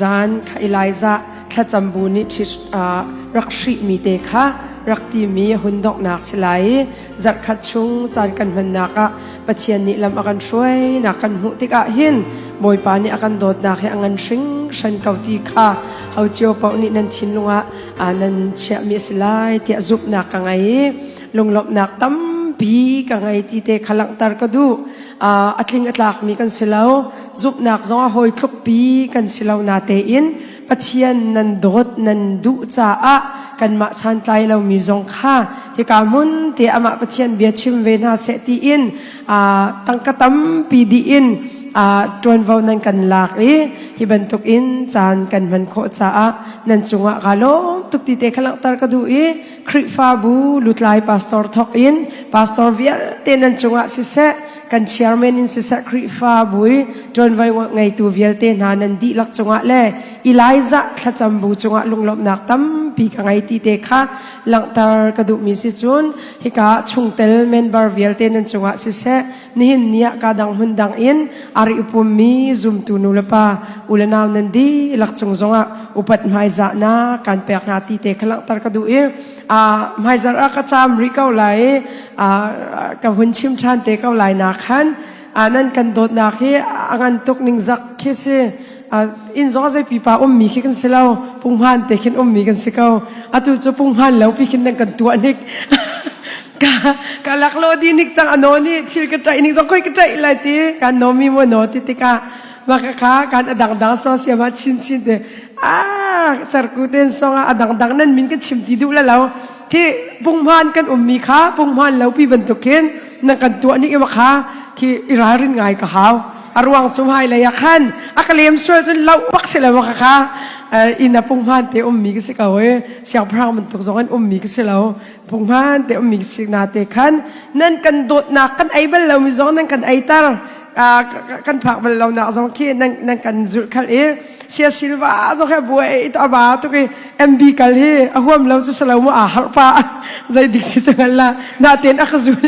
Zan kha Elijah thlacam bu nih rak hrihmi te kha rak timi hun donghnak si lai i zarhkhat chung caan kan hmannak ah Pathian nih lam a kan hruainak kan hmuh tikah hin Bawipa nih a kan dawtnak hi a ngan hringhran ko ti kha ho cio paoh nih nan thinlung ah nan chiahmi a si lai tiah zumhnak ka ngei i lunglawmhnak tampi ka ngei ti te kha langhter ka duh. A tling a tlakmi kan si lo, zumhnak zong a hawi tlukpi kan si lo na tein Pathian nan dawt nan duh caah kanmah santlai lomi zong kha hika hmun te amah Pathian bia chim ve hna seh tiin tangka tampi dih in ṭuanvo nan kan lak i hi bantuk in caan kan hman khawh caah nan cungah kaa lawm tuk ti te kha langhter ka duh i Khrihfabu lutlai pastor thawk in pastor vialte nan cungah siseh, kan chairman in siseh, Khrihfabu i ṭuanvo ngeitu vialte hna nan dihlak cungah le Elijah thlacam bu cungah lunglawmhnak tampi ka ngei ti te kha langhter ka duhmi si. Cun hika chungtel member vialte nan cungah siseh, nihin ni ah ka dang hmun dang in ari upummi zumtu nu le pa u le nau nan dihlak cung zongah upat hmaizahnak kan pek hna ti te kha langhter ka duh i hmaizarh ah ka caam rih ko lai i ka hun chim ṭhan te ko lai na khan nan kan dawtnak hi a ngan tuk ning zak khi si. Inn zong zei pipa ummi khi kan si lo, punghman te khin ummi kan si ko. Atu cu punghman lo pi khin nan kan tuah nik ka ka lak lo di nik cang ano ni thil ka ṭaih ning zong koi ka ṭaih lai ti kan no mi mo no ti tikah maka kha kan adang dang so siam ah chin chin te a charku ten song ah adang dang nan min kan chim ti duh la lo khi punghman kan ummi kha punghman lo pi bantuk khin nan kan tuah nik ima kha khi i ralrin ngai ka hau. A ruang cu hmai lei ah khan a ka lem sual cun loh bak si lo ka kha inn a punghman te ummi ka si ko i siangpahrang bantuk zong an ummi ka si lo, punghman te ummi ka si na te khan nan kan dawtnak kan ei bal lomi zong nan kan eiter, kan phak bal lonak zong khi nan kan zulh khalh i sia silva zong he buai to aba tuk i MB kal hi a huam lo cu salo mu a har pa zei dik si changal la na ten a ka zul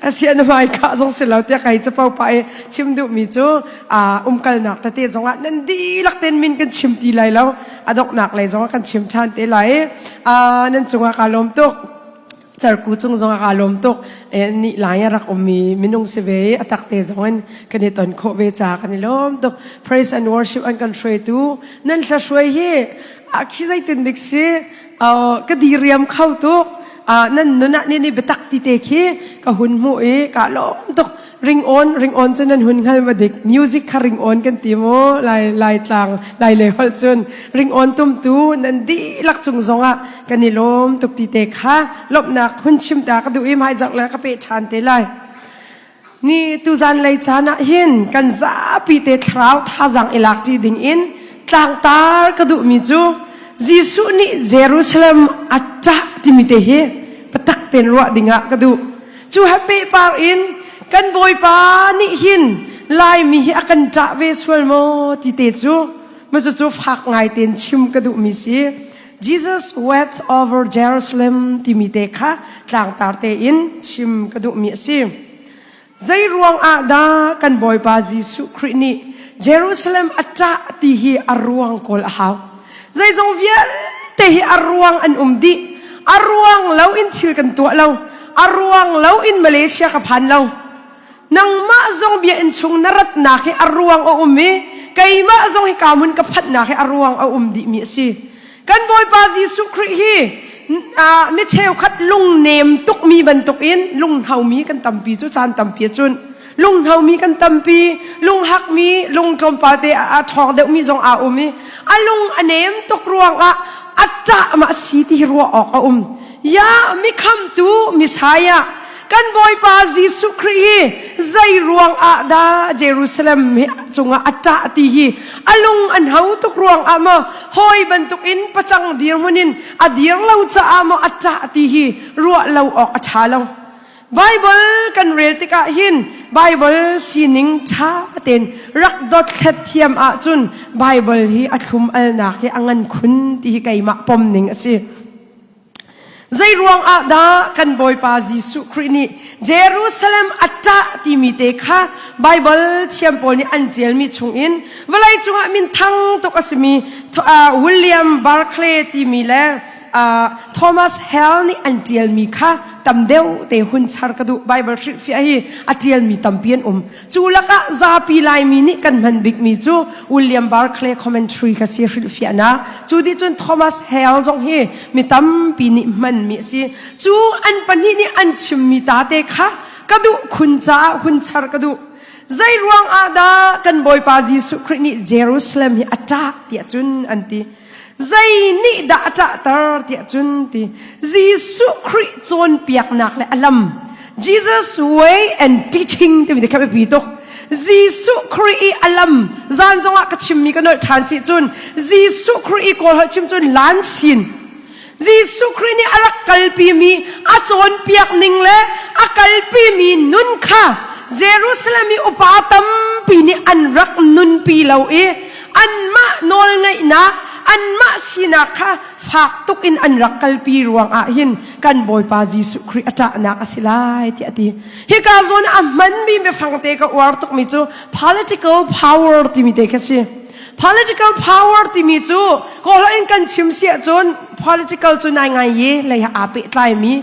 a sia na mai ka zong si lo tia kai chapo pa i chim duh mi cu a umkalnak tete zong ah nan dihlak ten min kan chim ti lai lo, a donghnak lei zong ah kan chim than te lai. Nan cungah ka lawm tuk, cerku cung zong ah kaa lawm tuk. Ni lai a rak ummi minung si ve i a tak te zong in kan i ton khawh ve ca kan i lawm tuk. Praise and worship an kan hruaitu nan hla hruai hi a khi zeitin dik si, ka diriam kho tuk. Nan nun ah ni ni biatak ti te khi ka hun hmuh i ka lawm tuk. Ring on, ring on cu nan hun hngal ma dik? Music kha ring on kan ti mu lai lai tlang lai le holh cun. Ring on tumtu nan dihlak cung zongah kan i lawm tuk ti te kha lawmhnak hun chim ta ka duh i hmaizarh le ka pe ṭhan te lai. Ni tuzan lei caan ah hin kan zapi te thlarau thazang i lak ṭi ding in tlangtar ka duhmi cu Jesuh nih Jerusalem a ṭah timi te hi patak ten ruah dingah ka duh. Cu he pehpar in kan Bawipa nih hin Laimi hi a kan ṭah ve sual maw ti te cu ma cu fak ngai tein chim ka duhmi si. Jesus wept over Jerusalem timi te kha tlangtar tein chim ka duhmi a si. Zei ruang ah dah kan Bawipa Jesuh Khrih nih Jerusalem a ṭah ti hi a ruang kawl a hau. Zeizong vialte hi a ruang an um dih. A ruang lo in thil kan tuah lo. A ruang lo in Malaysia ka phan lo. Nangmah zong bia inn chung na ratnak hi a ruang a um i keimah zong hi ka hmun ka phanhnak hi a ruang a um dihmi a si. Kan Bawipa Jesuh Khrih hi mi cheukhat lungnem tukmi bantukin lunghnomi kan tampi cu caan tampi cun lunghnomi kan tampi, lunghakmi, lung tlawmpal te a ṭhawng deuhmi zong aa um i a lung a nem tuk ruangah a ṭah ma si ti hi ruah awk a um. Ya mi khamtu Messiah kan Bawipa Jesuh Khrih hi zei ruang ah dah Jerusalem hi cungah a ṭah ti hi a lung an ho tuk ruang ah maw, hawi bantukin pacang dirhmun in a dir lo caah maw a ṭah ti hi ruah lo awk a ṭha lo. Bible kan rel tikah hin Bible sining ṭha tein rak dothlet thiam ahcun Bible hi a thlum alnak hi a ngan khun ti hi keimah pom ning a si. Zei ruang ah dah kan Bawipa Jesuh Khrih nih Jerusalem a ṭah timi te kha Baibal thiam pawl nih an ṭialmi chungin vawlei cungah minthang tuk a simi William Barclay timi le Thomas Hale nih an ṭialmi kha tam deuh te hun char ka duh. Baibal hrilhfiah hi a ṭialmi tampi an um. Cu lakah zapi Laimi nih kan hman bikmi cu William Barclay Commentary kha si hrilhfiahnak. Cu dih cun Thomas Hale zong hi mi tampi nih hmanmi a si. Cu an pahnih nih an chimmi ta te kha ka duh khun caah hun char ka duh. Zei ruang ah dah kan Bawipa Jesuh Khrih nih Jerusalem hi a ṭah tiah cun an ti. Zei nih dah a ṭahter tiah cun ti Jesuh Khrih cawnpiaknak le a lam Jesus way and teaching timi te kha biapi tuk. Jesuh Khrih i a lam zan zongah ka chimmi ka nolh ṭhan si cun Jesuh Khrih i kawl holh chim cun lan sin Jesuh Khrih nih a rak kalpimi a cawnpiak ning le a kalpimi nun kha Jerusalem i upa tampi nih an rak nunpi lo i anmah nawlngeihnak anmah sinak kha fak tuk in an rak kalpi ruangah hin kan Bawipa Jesuh Khrih a ṭahnak a si lai tiah a ti. Hika zawn a hmanmi biafang te ka uar tukmi cu political power timi te kha si. Political power timi cu Kawl in kan chim si ahcun political cu nai ngai ye lei ah aa pehtlaimi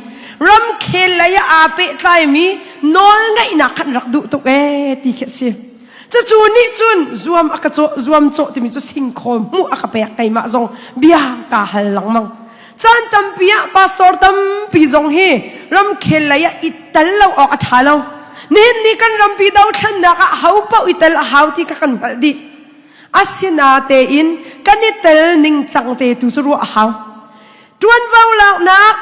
ramkhel lei ah aa pehtlaimi nawl ngeihnak khan rak duh tuk ee ti khi a si. Cucu nih cun zuam a ka cawh zuam cawh timi cu singkhaw hmuh a ka pek keimah zong bia kaa hal lengmang. Caan tampi ah pastor tampi zong hi ramkhel lei ah i tel lo awk a ṭha lo. Nihin ni kan rampi dothlennak ah ho paoh i tel a hau ti kha kan hngalh dih. Asinatein kan i tel ningcang te tu cu ruah a hau. Ṭuanvo laknak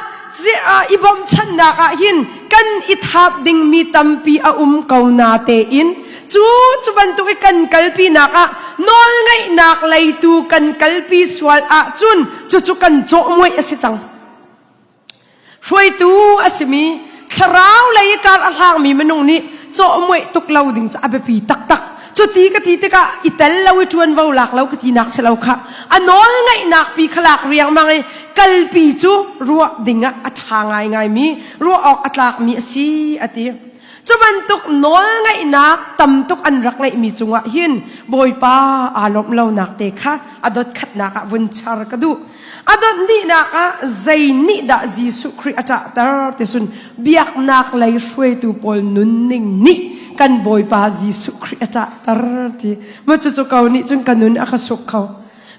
i bawmchannak ah hin kan i thap dingmi tampi a um ko natein cu cu bantuk i kan kalpinak ah nawlngeihnak leitu kan kalpi sual ahcun cucu kan cawhmuaih a si cang. Hruaitu a simi thlarau lei i kar a hlangmi minung nih cawhmuaih tuk lo ding cu a biapi taktak. Cuti ka ti tikah i tel lo i ṭuanvo lak lo ka tinak si lo khah. A nawl ngaihnak pi kha lak riangmang i kalpi cu ruah ding ah a ṭha ngaingaimi, ruah awk a tlakmi a si a ti. Cu bantuk nawl ngaihnak tam tuk an rak ngeihmi cungah hin Bawipa aa lawmh lonak te kha a dotkhatnak ah vun char ka duh. A dot hnihnak ah zei nih dah Jesuh Khrih a ṭahter ti cun biaknak lei hruaitu pawl nunning nih kan Bawipa Jesuh Khrih a ṭahter ti. Ma cucu ko nih cun ka nun a ka suk kho.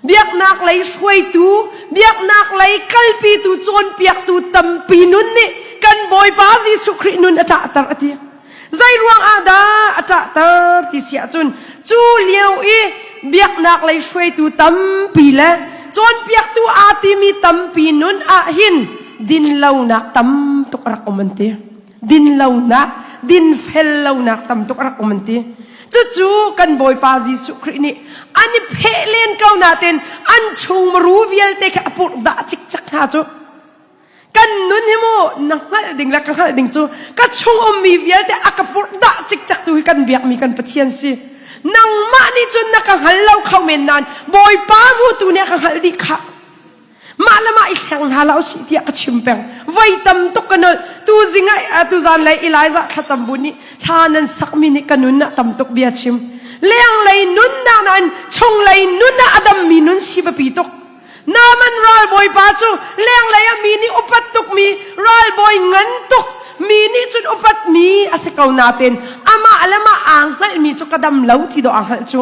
Biaknak lei hruaitu, biaknak lei kalpitu, cawnpiaktu tampi nun nih kan Bawipa Jesuh Khrih nun a ṭahter a ti. Zei ruang ah dah a ṭahter ti si ahcun cu lio i biaknak lei hruaitu tampi le cawnpiaktu aa timi tampi nun ah hin dinlonak tam tuk a rak um an ti. Dinlonak, dinfel lonak tam tuk a rak um an ti. Cucu kan Bawipa Jesuh Khrih nih an i pheh len ko nain an chung maru vialte kha a purhdah cikcek hna cu. Kan nun hi mu na hngalh ding le ka hngalh ding cu ka chung ummi vialte a ka purh dah cikcek tu hi kan biakmi kan Pathian si. Nangmah nih cun na ka hngal lo kho men nain Bawipa hmutu nih a ka hngalh dih khah. Mah le mah i hleng hna hlah usih tiah ka chim peng. Voi tam tuk ka nolh. Tu zing ah tu zan lei Elijah thlacam bu nih hla nan sakmi nih ka nun ah tam tuk bia chim. Lenglei nunnak nain chunglei nun ah a dammi nun si biapi tuk. Naaman ralbawipa cu lenglei ah mi nih upat tukmi ralbawi ngan tuk mi nih cun upatmi a si ko nain amah le mah aa hngalhmi cu ka dam lo ti dawh aa hngalh cu.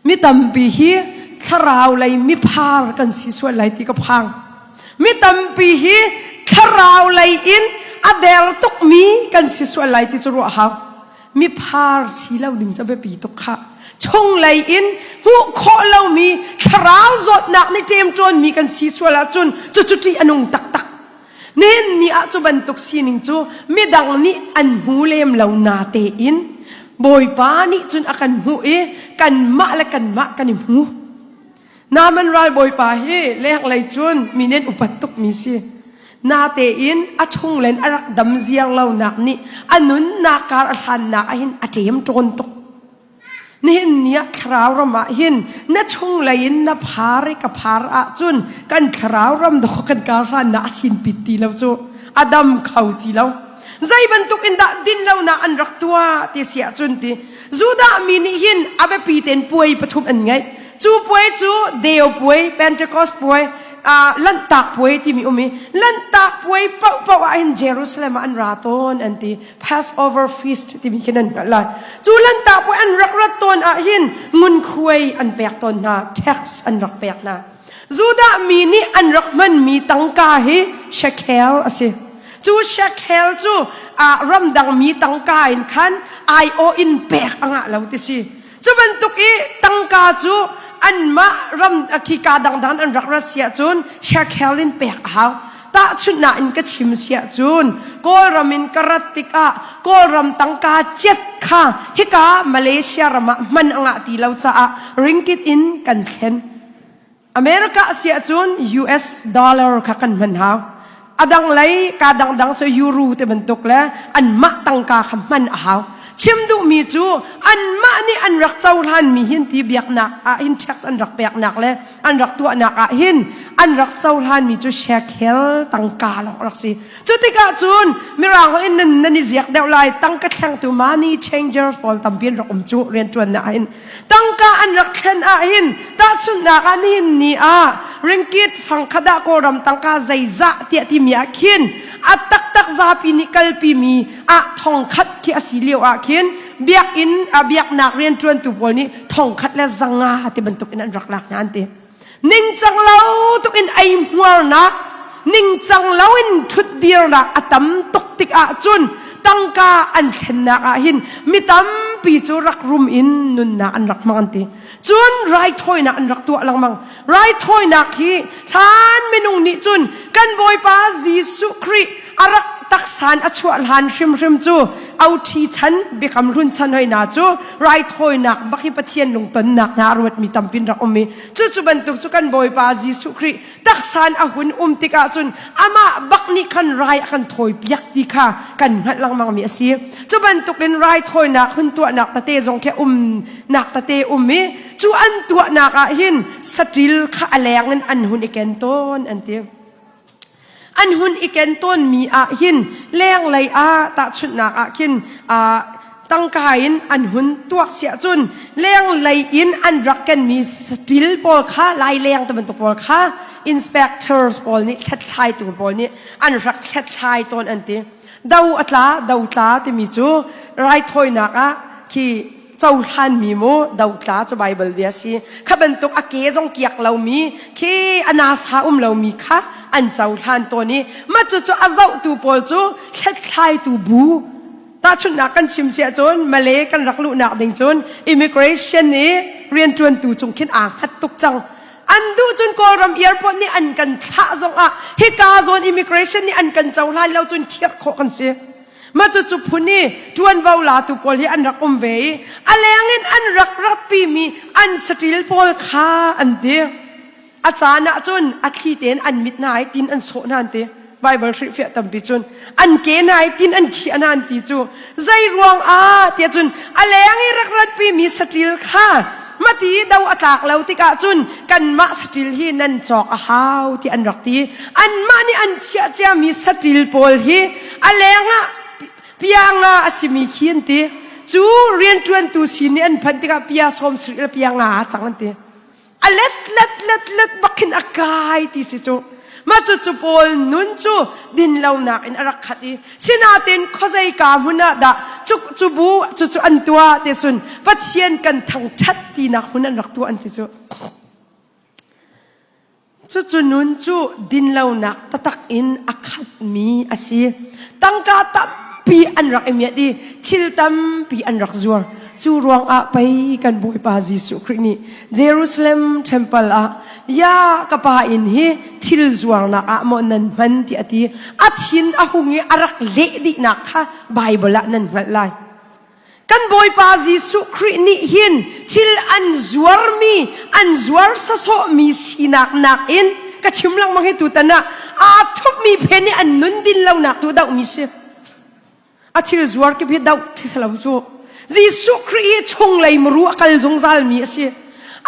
Mi tampi hi thlarau lei miphar kan si sual lai ti ka phang. Mi tampi hi thlarau lei in a der tukmi kan si sual lai ti cu ruah hau. Miphar si lo ding cu biapi tuk khah. Chunglei in hmuh khawh lomi thlarau zawtnak nih ṭemṭawnmi kan si sual ahcun cucu ṭih a nung taktak. Nihin ni ah cu bantuk sining cu midang nih an hmu lem lo natein Bawipa nih cun a kan hmuh i kanmah le kanmah kan i hmu. Naaman ralbawipa hi lenglei cun mi nih an upat tukmi si. Natein a chunglen a rak dam ziar lonak nih a nunnak kar a hlannak ahhin a ṭem ṭawn tuk. Nihin ni ah thlarau ram ah hin na chunglei in na phar i ka phar ahcun kan thlarau ram dawh kan kar hlan na a sin pit ti lo cu a dam kho ti lo. Zei bantuk in dah din lo na an rak tuah ti si ahcun ti Judah mi nih hin a biapi tein puai pathum an ngeih. Cu puai cu Deo puai, Pentecost puai, uh, Lanhtak puai timi um i Lanhtak puai paohpaoh ah hin Jerusalem ah an ra tawn an ti. Passover feast timi khi nan hngalh lai. Cu Lanhtak puai an rak rat tawn ah hin ngunkhuai an pek tawn hna, tax an rak pek hna. Judah mi nih an rak hmanmi tangka hi shekel a si. Cu shekel cu uh, ramdang mi tangka in khan aiawh in pek a ngah lo ti si. Cu bantuk i tangka cu anmah ram khika dangdang an rak rat siah cun shekel in pek a hau. Tahchunhnak in ka chim siah cun Kawlram in ka rat tikah Kawlram tangka ciat kha hika Malaysia ram ah hman a ngah ti lo caah ringgit in kan thlen. America si ahcun US dollar kha kan hman hau. A dang lei ka dangdang so euro te bantuk le anmah tangka kha hman a hau. Chim duhmi cu anmah nih an rak cohlan mi hin ti biaknak ah hin tax an rak peknak le an rak tuahnak ah hin an rak cohlan mi cu shekel tangka lawng rak si. Cu tikah cun mirang holh in nan nan i ziak deuh lai tangka thlengtu money changers pawl tampi an rak um cu rianṭuannak ah hin Tangka an rak thlen ahhin tahchunhnak ah nihin ni ah ringkit fangkhat ah Kawlram tangka zeizah tiah timi ah khin a taktak zapi nih kalpi mi ah thongkhat khi a si lio ah khin biakinn a biaknak rianṭuantu pawl nih thongkhat le zanga ti bantuk in an rak lak hna an ti. Ningcang lo tuk in eihmuarnak, ningcang lo in ṭhutdirnak a tam tuk tik ahcun tangka an thlennak ah hin mi tampi cu rak rum in nunnak an rak hmang an ti. Cun raithawinak an rak tuah lengmang. Raithawinak hi hlan minung nih cun kan Bawipa Jesuh Khrih a rak taksan a chuah hlan hrimhrim cu OT chan biakam hlun chan hoi na cu raithawinak bak hi Pathian lungtonnak hna a ruatmi tampin rak um i cucu bantuk cu kan Bawipa Jesuh Khrih taksan a hun um tikah cun amah bak nih khan rai a kan thawi piak ti kha kan hngalh lengmang mi a si. Cu bantukin raithawinak hun tuahnak tete zong khi umnak tete um i cu an tuahnak ah hin saṭil kha a leng in an hun i ken tawn an ti. An hun i ken tawnmi ah hin lenglei ah tahchunhnak ah khin tangka in an hun tuak siah cun lenglei in an rak kenmi saṭil pawl kha laileng te bantuk pawl kha inspectors pawl nih hlathlaitu pawl nih an rak hlathlai tawn an ti. Do a tla do tla timi cu raithawinak ah khi cohlanmi mu dotla cu Bible bia si kha bantuk a ke zong kiak lomi khi a nasa um lomi kha an cohlan tawn i mah cu cu a zohtu pawl cu hlathlaitu bu tahchunhnak kan chim siah cun Malay kan rak luhnak ding cun immigration i rianṭuantu cung khin aa hngat tuk cang an duh cun Kawlram airport nih an kan thlah zongah hika zawn immigration nih an kan cohlan lo cun khiah khawh kan si Mah cucu phun i ṭuanvo latu pawl hi an rak um ve i a leng in an rak ratpimi an saṭil pawl kha an ti. A caan ah cun a thli tein an mit hna i tin an sawh hna an ti. Bible hrilhfiah tampi cun an ke hna i tin an khiah hna an ti cu zei ruang ah tiah cun a leng i rak ratpimi saṭil kha mati do a tlak lo tikah cun kanmah saṭil hi nan cawk a hau ti an rak ti. Anmah nih an chiah ciami saṭil pawl hi a lengah pianga a simi khi an ti. Cu rianṭuantu sin nih an phanh tikah pia sawm sarih le pianga a cang an ti. A let let let let bak khin a kai ti si cu. Mah cu cu pawl nun cu dinlonak in a rak khat i sinain khuazei ka hmun ah dah cu cu bu cu cu an tuah ti cun Pathian kan thangṭhat tinak hmun an rak tuah an ti cu. Cucu nun cu dinlonak taktak in a khatmi a si. Tangka tampi an rak i miat i thil tampi an rak zuar. Cu ruangah pei kan Bawipa Jesuh Khrih nih Jerusalem temple ah ya ka pa inn hi thil zuarnak ah maw nan hman ti a ti. A thin a hung i a rak leh dihnak kha Bible ah nan hngalh lai. Kan Bawipa Jesuh Khrih nih hin thil an zuarmi, an zuar sasawhmi sinak nakin ka chim lengmang hi tutan ah aa thupmi phen i an nun din lonak tu dohmi si. A thil zuar kip hi doh khi si lo cu. Jesuh Khrih hi chunglei muru a kal zungzal mi a si.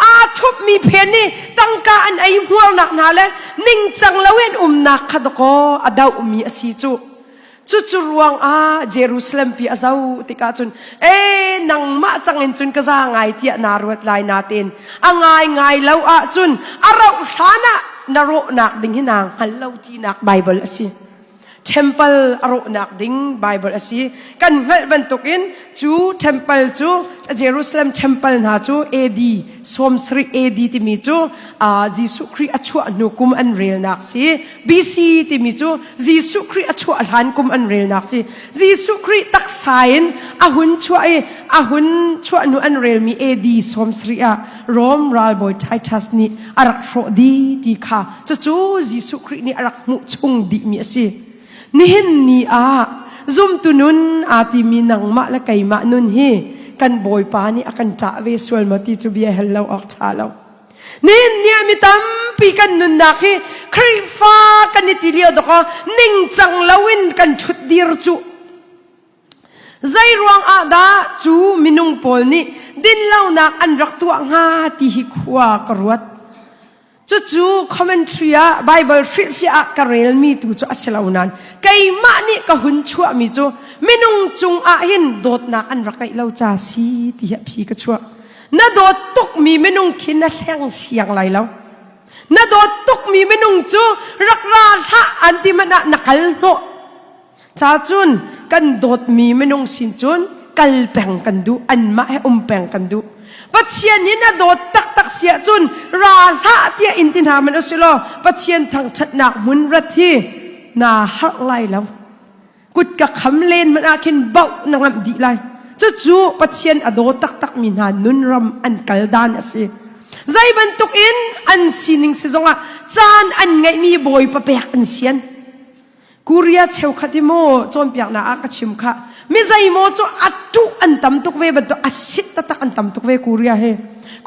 Aa thupmi phen nih tangka an ei hmuarnak hna le ningcang loin umnak kha dakaw a dohmi a si cu. Cucu ruang ah Jerusalem pi a zoh tikah cun e nangmah cang in cun ka za ngai tiah naa ruat lai natein a ngai ngai lo ahcun a rauh hlan ah na rawhnak ding hi naa hngal lo tinak Bible a si. Temple a rawhnak ding Bible a si. Kan hngalh bantukin cu temple cu Jerusalem temple hna cu AD 70 AD timi cu Jesuh Khrih a chuah hnu kum an relnak si. BC timi cu Jesuh Khrih a chuah hlan kum an relnak si. Jesuh Khrih taksa in a hun chuah i a hun chuah hnu an relmi AD 70 ah Rome ralbawi Titus nih a rak hrawh dih ti kha cucu Jesuh Khrih nih a rak hmuh chung dihmi a si. Nihin ni ah zumtu nun aa timi nangmah le keimah nun hi kan Bawipa nih a kan ṭah ve sual maw ti cu bia hel lo awk ṭha lo. Nihin ni ah mi tampi kan nunnak hi Khrihfa kan i ti lio dawk ningcang loin kan ṭhut dir cu Zeiruang ah dah cu minung pawl nih dinlonak an rak tuah hnga ti hi khua ka ruat. Cucu commentary ah Bible hrilhfiah ah ka relmi tu cu a si lo nain keimah nih ka hun chuahmi cu minung cung ah hin dawtnak an rak ngeih lo ca si ti hi a phi ka chuah. Na dawt tukmi minung khi na hleng siang lai lo. Na dawt tukmi minung cu rak ra hlah an ti hmanh ah na kal hnawh. Ca cun kan dawtmi minung sin cun kal peng kan duh, anmah he um peng kan duh. Pathian hi na dawt taktak si ahcun ra hlah tiah in ti hna man usih law Pathian thangṭhatnak hmun rat hi naa harh lai lo. Kut ka kham len hmanh ah khin bauh na ngamh dih lai. Cucu Pathian a daw taktakmi hna nunram an kal dan a si. Zei bantuk in an sining si zongah caan an ngeihmi Bawipa pek an sian. Korea cheukhat hi maw cawnpiaknak ah ka chim kha mi zeimaw cu a tuh an tam tuk ve bantuk a sit taktak an tam tuk ve Korea hi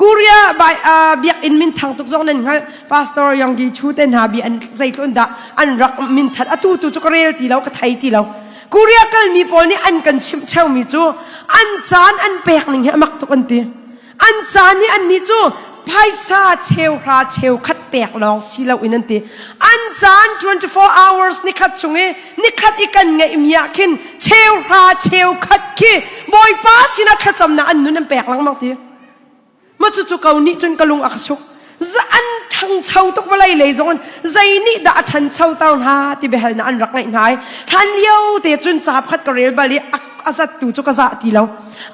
Korea bai biakinn min thang tuk zong nan hngalh Pastor Yonggi Chu te hna bi an zeitlun dah an rak min that atu tu cu ka rel ti lo ka thei ti lo Korea kalmi pawl nih an kan chimh cheumi cu an caan an pek ning hi a mak tuk an ti An caan hi annih cu phaisa cheuhra cheukhat pek lawng si loin an ti. An caan 24 hours nikhat chung i nikhat i kan ngeihmi ah khin cheuhra cheukhat khi Bawipa sinah thlacamnak an nun an pek lengmang ti. Ma cucu ko nih cun ka lung a ka suk. An ṭhangcho tuk vawlei lei zong in zei nih dah a ṭhancho ter hna ti biahalnak an rak ngeih hna i hlan lio te cun ca pakhat ka rel bal i a zattu cu ka zah ti lo.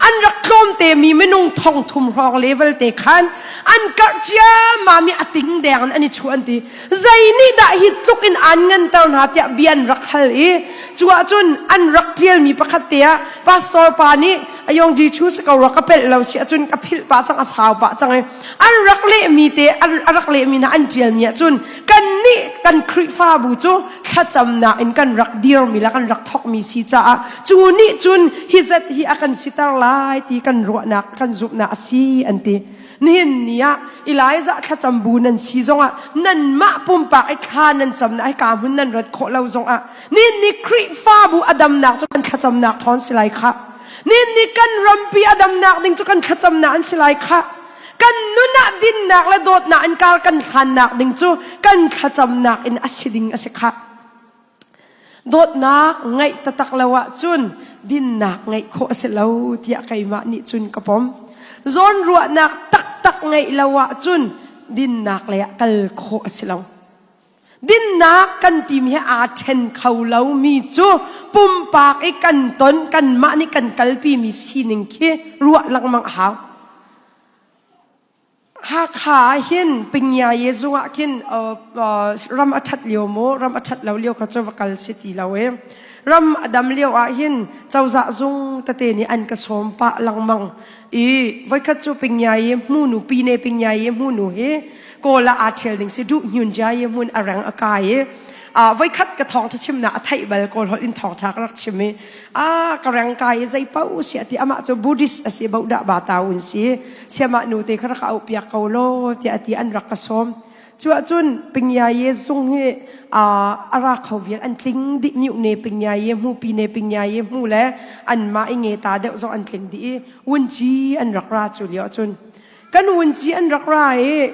An rak tlawmte mi minung thong thum hrawng level te khan an karh ciammam i a ting deng in an i chuah an ti. Zei nih dah hi tluk in aan nganter hna tiah bia an rak hal i cu ahcun an rak ṭialmi pakhat te ah pastor pa nih ayong ji chu si ko rua ka pelh lo si ahcun ka philh pah cang a sau pah cang i an rak lehmi te an rak lehmi hna an ṭialmi ahcun kannih kan Khrihfabu cu thlacamnak in kan rak dirmi le kan rak thawkmi si caah cu nih cun hi zat hi a kan siter lai ti kan ruahnak kan zumhnak a si an ti. Nihin ni ah Elijah thlacam bu nan si zongah nanmah pumpak i thla nan camnak hika hmun nan rat khawh lo zongah nihin ni Khrihfabu a damnak cu kan thlacamnak thawn si lai khah. Nihin ni kan rampi a damnak ding cu kan thlacamnak an si lai khah. Kan nun ah dinnak le dawtnak in kar kan hlannak ding cu kan thlacamnak in a si ding a si khah. Dawtnak ngeih taktak lo ahcun dinnak ngeih khawh a si lo tiah keimah nih cun ka pom. Zawnruahnak taktak ngeih lo ahcun dinnak lei ah kal khawh a si lo. Dinnak kan timi he aa ṭhen kho lomi cu pumpak i kan ton kanmah nih kan kalpimi sining khi ruah lengmang a hau. Hakha ah hin Pingya ye zung ah khin ram a ṭhat lio maw ram a ṭhat lo lio kha cu va kal si ti lo e. Ram a dam lio ah hin cozah zung tete nih an ka sawm pah lengmang i voikhat cu Pingya ye hmunu Pine Pingya ye hmunu hi Kawl ah aa ṭhial ding si duh hnun jia ye hmun a reng a kai i voikhat ka thawngṭha chimnak a theih bal Kawl holh in thawngṭha ka rak chim i a ka reng kai i zei paoh si ti amah cu Buddhist a si bodah ba ta un si siamah nu te kha rak auh piak ko law tiah ti an rak ka sawm. Cuahcun Pingyaye zung hi a ra kho vial an tling dih niu ne Pingyaye hmu pi ne Pingyaye hmu le anmah i nge ta deuh zong an tling dih i wunci an rak ra cu lio ahcun kan wunci an rak ra i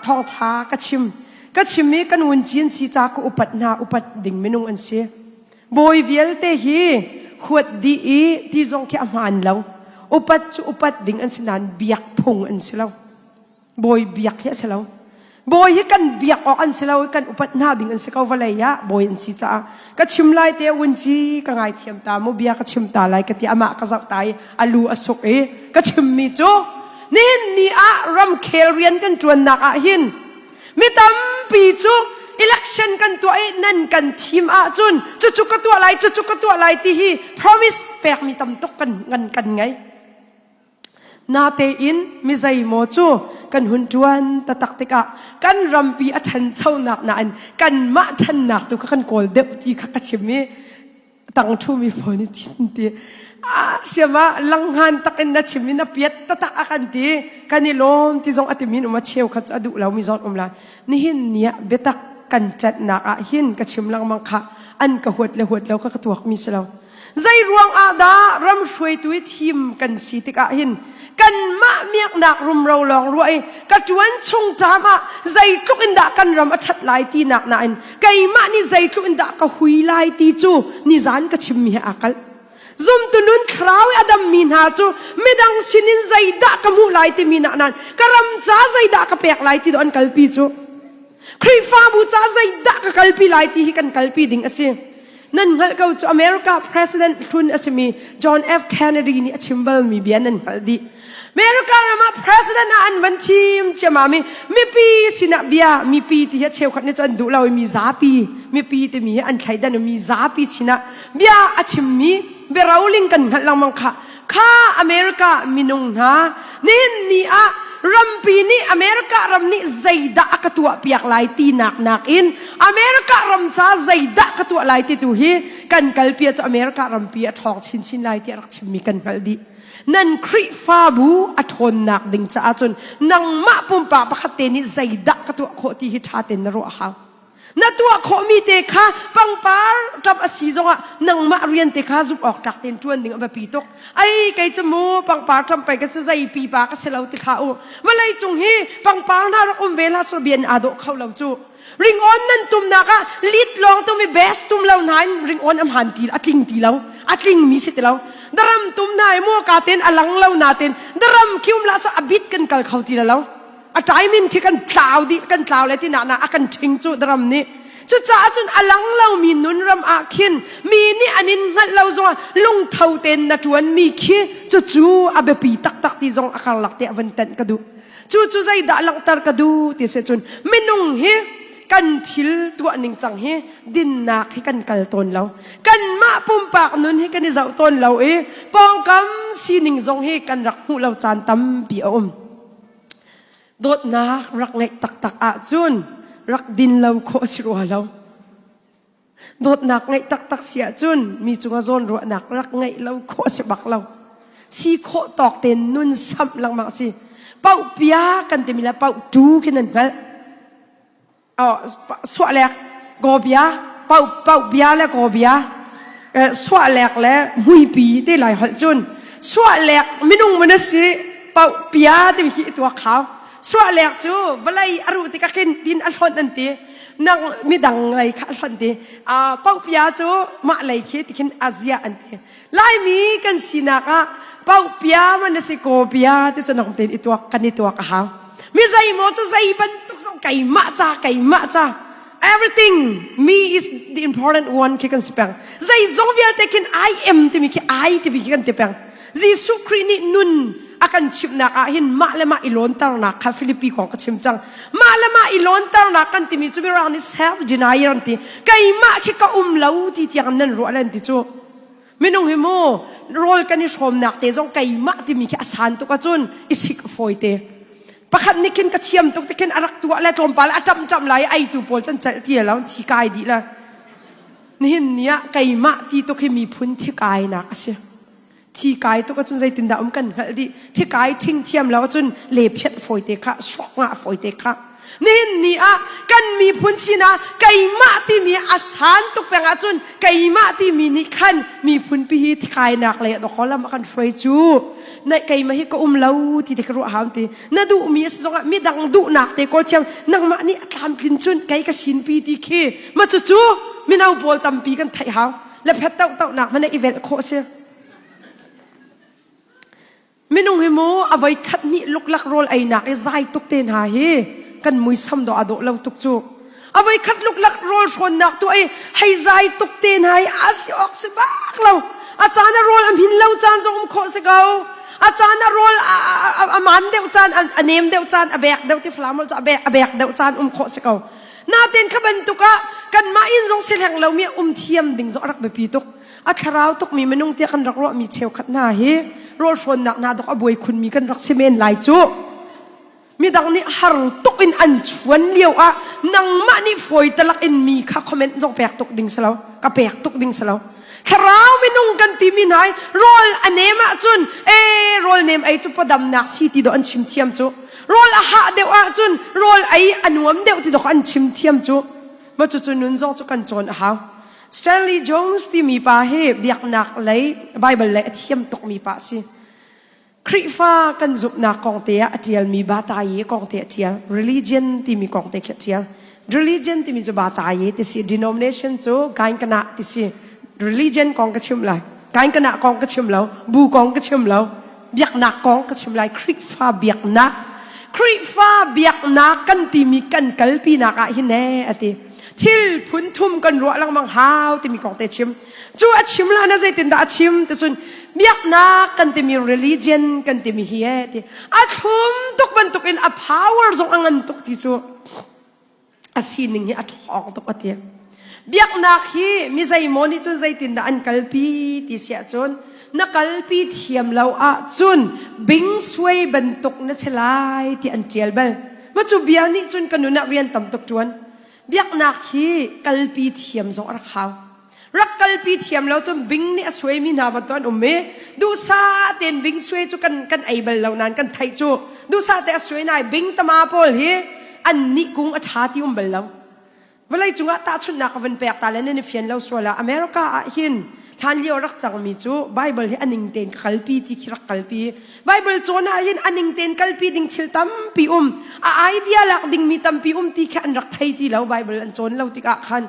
thawngtha ka chim ka chim i kan wunci an si ca ka upat hna upat ding minung an si Bawi vialte hi huat dih i ti zong khi a hmaan lo. Upat cu upat ding an si nain biak phung an si lo. Bawi biak hi a si lo. Bawi hi kan biak awk an si lo kan upat hna ding an si ko vawlei ah bawi an si caah ka chim lai te wunci ka ngaithiam ta mu bia ka chim ta lai ka ti amah ka zoh ta i a lu a suk i ka chimmi cu nihin ni ah ramkhel rian kan ṭuannak ah hin Mi tampi cu election kan tuah i nan kan thim ahcun cucu ka tuah lai cucu ka tuah lai ti hi promise pekmi tam tuk kan kan kan ngei. Natein mi zeimaw cu kan hun ṭuan taktak tikah kan rampi a ṭhanchonak nain kanmah ṭhannak tu kha kan kawl deuh ti kha ka chim i tang ṭhumi pawl nih tin ti ah siama langhan takin na chim i na piat tatak a kan ti kan i lawm ti zong a timi um a cheu kha cu a duh lo mi zong um lai nihin ni ah biatak kan ṭanhnak ah hin ka chim lengmang kha an ka huat le huat lo kha ka tuak mi si lo zei ruang ah dah ram hruaitu i thim kan si tikah hin kanmah miaknak rumro lawng ruah i ka ṭuan chung caam ah zeitluk in dah kan ram a ṭhat lai tinak nain keimah nih zeitluk in dah ka hui lai ti cu nizan ka chimmi he aa kalh. Zumtu nun thlarau i a dammi hna cu midang sinin zeidah ka hmuh lai timi nak nain ka ram ca zeidah ka pek lai ti dawh an kalpi cu. Khrihfabu ca zeidah ka kalpi lai ti hi kan kalpi ding a si. Nan hngalh ko cu America President hlun a simi John F. Kennedy nih a chim balmi bia nan hngalh dih. America ram ah president ah an van thim ciammam i mipi sinah bia mipi ti hi cheukhat nih cu an duh lo i mi zapi mipi timi hi an thleidan i mi zapi sinah bia a chimmi biaroling kan hngalh lengmang kha kha America minung hna nihin ni ah rampi nih America ram nih zeidah a ka tuah piak lai tinak nakin America ram ca zeidah ka tuah lai ti tu hi kan kalpi cu America rampi a ṭhawng chinchin lai tiah rak chimmi kan hngalh dih. Nan Khrihfabu a ṭhawnnak ding caah cun nangmah pumpak pakhat te nih zeidah ka tuah khawh ti hi ṭha tein na ruah a hau. Na tuah khawhmi te kha pangpar ṭap a si zongah nangmah rian te kha zumh awk tlak tein ṭuan ding a biapi tuk. Ai kei cu mu pangpar ṭam pei ka cu zei pipa ka si lo ti hlah u. Vawlei cung hi pangpar hna rak um ve hlah sawh bia in aa dawh kho lo cu. Ringawn nan tumnak ah lead lawng tum i best tum lo nain ringawn a hmaan ti a tling ti lo. A tling mi si ti lo. Daram tum hna i mu ka ten a lang lo na ten daram khium la so a bit kan kal kho ti lo. A timing khi kan tlau dih kan tlau le ti na na a kan ṭhing cu daram nih cucaah cun a lang lomi nun ram ah khin mi nih an in hngalh lo zongah lungtho tein na ṭuan mi khi cucu a biapi taktak ti zong a karlak te a van tenh ka duh cu cu zeidah langhter ka duh ti si cun minung hi kan thil tuah ning cang hi dinnak hi kan kal tawn lo kanmah pumpak nun hi kan i zoh tawn lo i pawngkam sining zong hi kan rak hmuh lo caan tampi a um Dawtnak rak ngeih taktak ahcun rak din lo khawh a si rua lo. Dawtnak ngeih taktak si ahcun mi cungah zawnruahnak rak ngeih lo khawh a si bak lo. Si khawh tawk tein nun samh lengmang a si. Pauh pia kan timi le pauh tu khi nan hngalh. Suahlek gobia pau pau bia le gobia suahlek le muipi te lai holh cun suahlek minung mun a si pau pia ti hi tuak khau suahlek cu vawlei a ruh tikah khin tin a hlonh an ti nang midang lei kha a hlonh ti pau pia cu mah lei khi ti khin azia an ti laimi kan sinak ah pau pia man a si ko bia ti cu nang tein i tuak kan i tuak a hau Mi zeimaw cu zei bantuk zong keimah ca keimah ca everything me is the important one khi kan si peng zeizong vialte khin I am timi khi I timi khi kan ti peng Jesuh Khrih nih nun a kan chimhnak ah hin mah le mah i lawnternak kha Philippi kong ka chim cang mah le mah i lawnternak kan timi cu mirang nih self denial an ti keimah khi ka um lo ti tiang nan ruah len ti cu Minung hi mu rawl kan i hrawmnak te zong keimah timi khi a san tuk ahcun i sik a fawi te. Pakhat nih khin ka thiam tuk ti khin a rak tuah le tlawmpal a ṭamh ṭamh lai i eitu pawl can celh ti lo thi kai dih la. Nihin ni ah keimah ti tuk hi miphun thikainak a si. Thi kai tuk ahcun zeitindah um kan hngalh dih. Thikai ṭhing thiam lo ahcun le phiat fawi te kha, suak ngah fawi te kha. Nihin ni ah kan miphun sinah keimah timi a san tuk peng ahcun keimah timi nih khan miphun pi hi thikainak le dokolam a kan hruai cu. Na keimah hi ka um lo ti te ka ruah hau ti. Na duhmi a si zongah midang duhnak te kawl thiam nangmah nih a tlamtlin cun kei ka sinpi ti khi ma cucu mino pawl tampi kan theih hau. Le phet toh toh nak hmanh i velh khawh si. Minung hi mu a voi khat hnih luklak rawl einak i zai tuk te hna hi kan muisam dawh a dawh lo tuk cu. A voi khat luklak rawl hrawnnak tu ei hei zai tuk te hna hi a si awk si bak lo. A caan a rawl a hmin lo caan zong um khawh si ko. A caan a rawl a man deuh caan a nem deuh caan a bek deuh ti falam cu a bek a bek deuh caan um khawh si ko. Natin kha bantuk ah kanmah inn zong si hleng lomi um thiam ding zong a rak biapi tuk. A thlarau tukmi minung tiah kan rak ruahmi cheukhat hna hi rawlhrawnnak hna dok a buai khunmi kan rak si men lai cu. Midang nih har tuk in an chuan lio ah nangmah nih fawi talak in mi kha comment zong pek tuk ding si lo. Ka pek tuk ding si lo. Thlarau minung kan timi hna hi rawl a nem ahcun ee rawl nem ei cu pawdamnak si ti dawh an chim thiam cu. Rawl a hah deuh ahcun rawl ei a nuam deuh ti dawh an chim thiam cu. Ma cucu nun zong cu kan cawn a hau. Stanley Jones timi pa hi biaknak lei Bible lei a thiam tukmi pa a si. Khrihfa kan zumhnak kong te ah a ṭialmi Bataye kong te a ṭial. Religion timi kong te khi a ṭial. Religion timi cu Bataye ti si. Denomination cu Gainkana ti si. Religion kong ka chim lai. Gainkana kong ka chim lo. Bu kong ka chim lo. Biaknak kong ka chim lai. Khrihfa biaknak. Khrihfa biaknak kan timi kan kalpinak ah hin ee a ti. Thil phun thum kan ruah lengmang hau timi kong te chim. Cu a chim la na zeitindah a chim ti cun biaknak kan timi religion kan timi hi e ti a thlum tuk bantuk in a power zong a ngan tuk ti cu a sining hi a ṭhawng tuk a ti. Biaknak hi mi zeimaw nih cun zeitindah an kalpi ti si ahcun na kalpi thiam lo ahcun bing suai bantuk na si lai ti an ṭial bal. Ma cu bia nih cun ka nun ah rian tam tuk ṭuan. Biaknak hi kalpi thiam zong a rak hau. Rak kalpi thiam lo cun bing nih a suaimi hna bantuk an um i duhsah tein bing suai cu kan kan ei bal lo nain kan theih cu duhsah te a suai nai bing tama pawl hi an nih kung a ṭha ti um bal lo. Vawlei cungah tahchunhnak ka van pek ta le nan i fian lo sual ah America ah hin hlan lio rak cangmi cu Bible hi a ning tein ka kalpi ti khi rak kalpi. Bible cawn ah hin a ning tein kalpi ding thil tampi um a idea lak dingmi tampi um ti khi an rak thei ti lo Bible an cawn lo tikah khan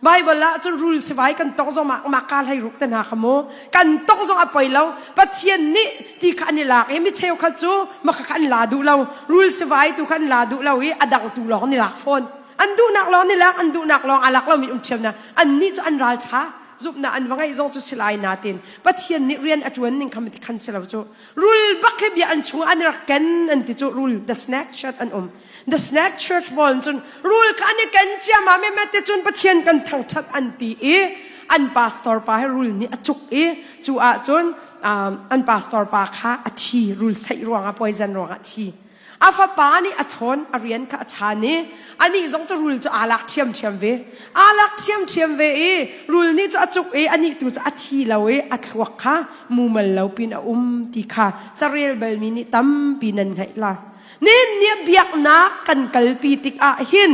Bible ah cun rul sivai kan tong zong mah mah ka hlei ruk te hna kha mu kan tong zong a poi lo Pathian nih ti kha an i lak i mi cheukhat cu maka kha an la duh lo rul sivai tu kha an la duh lo i a dang tu lawng an i lak fawn an duhnak lawng an i lak an duhnak lawng a lak lomi um ṭhiam na an nih cu an ral ṭha zumhnak an va ngeih zong cu si lai natin Pathian nih rian a ṭuan ning kha ti khan si lo cu rul bak hi bia an chung an rak ken an ti cu rul the snack shirt an um The Snack Church pawl cun rul kha an i ken ciammam i mete cun Pathian kan thangṭhat an ti i an pastor pa hi rul nih a cuk i cu ahcun an pastor pa kha a thi rul saih ruangah poison ruangah thi a fapa nih a chawn a rian kha a chan i anih zong cu rul cu aa lak ṭhiamṭhiam ve aa lak ṭhiamṭhiam ve i rul nih cu a cuk i anih tu cu a thi lo i a thluak kha mumal lo pin a um ti kha carel balmi nih tampi nan ngaih la Nin nih biaknak kan kalpi tikah hin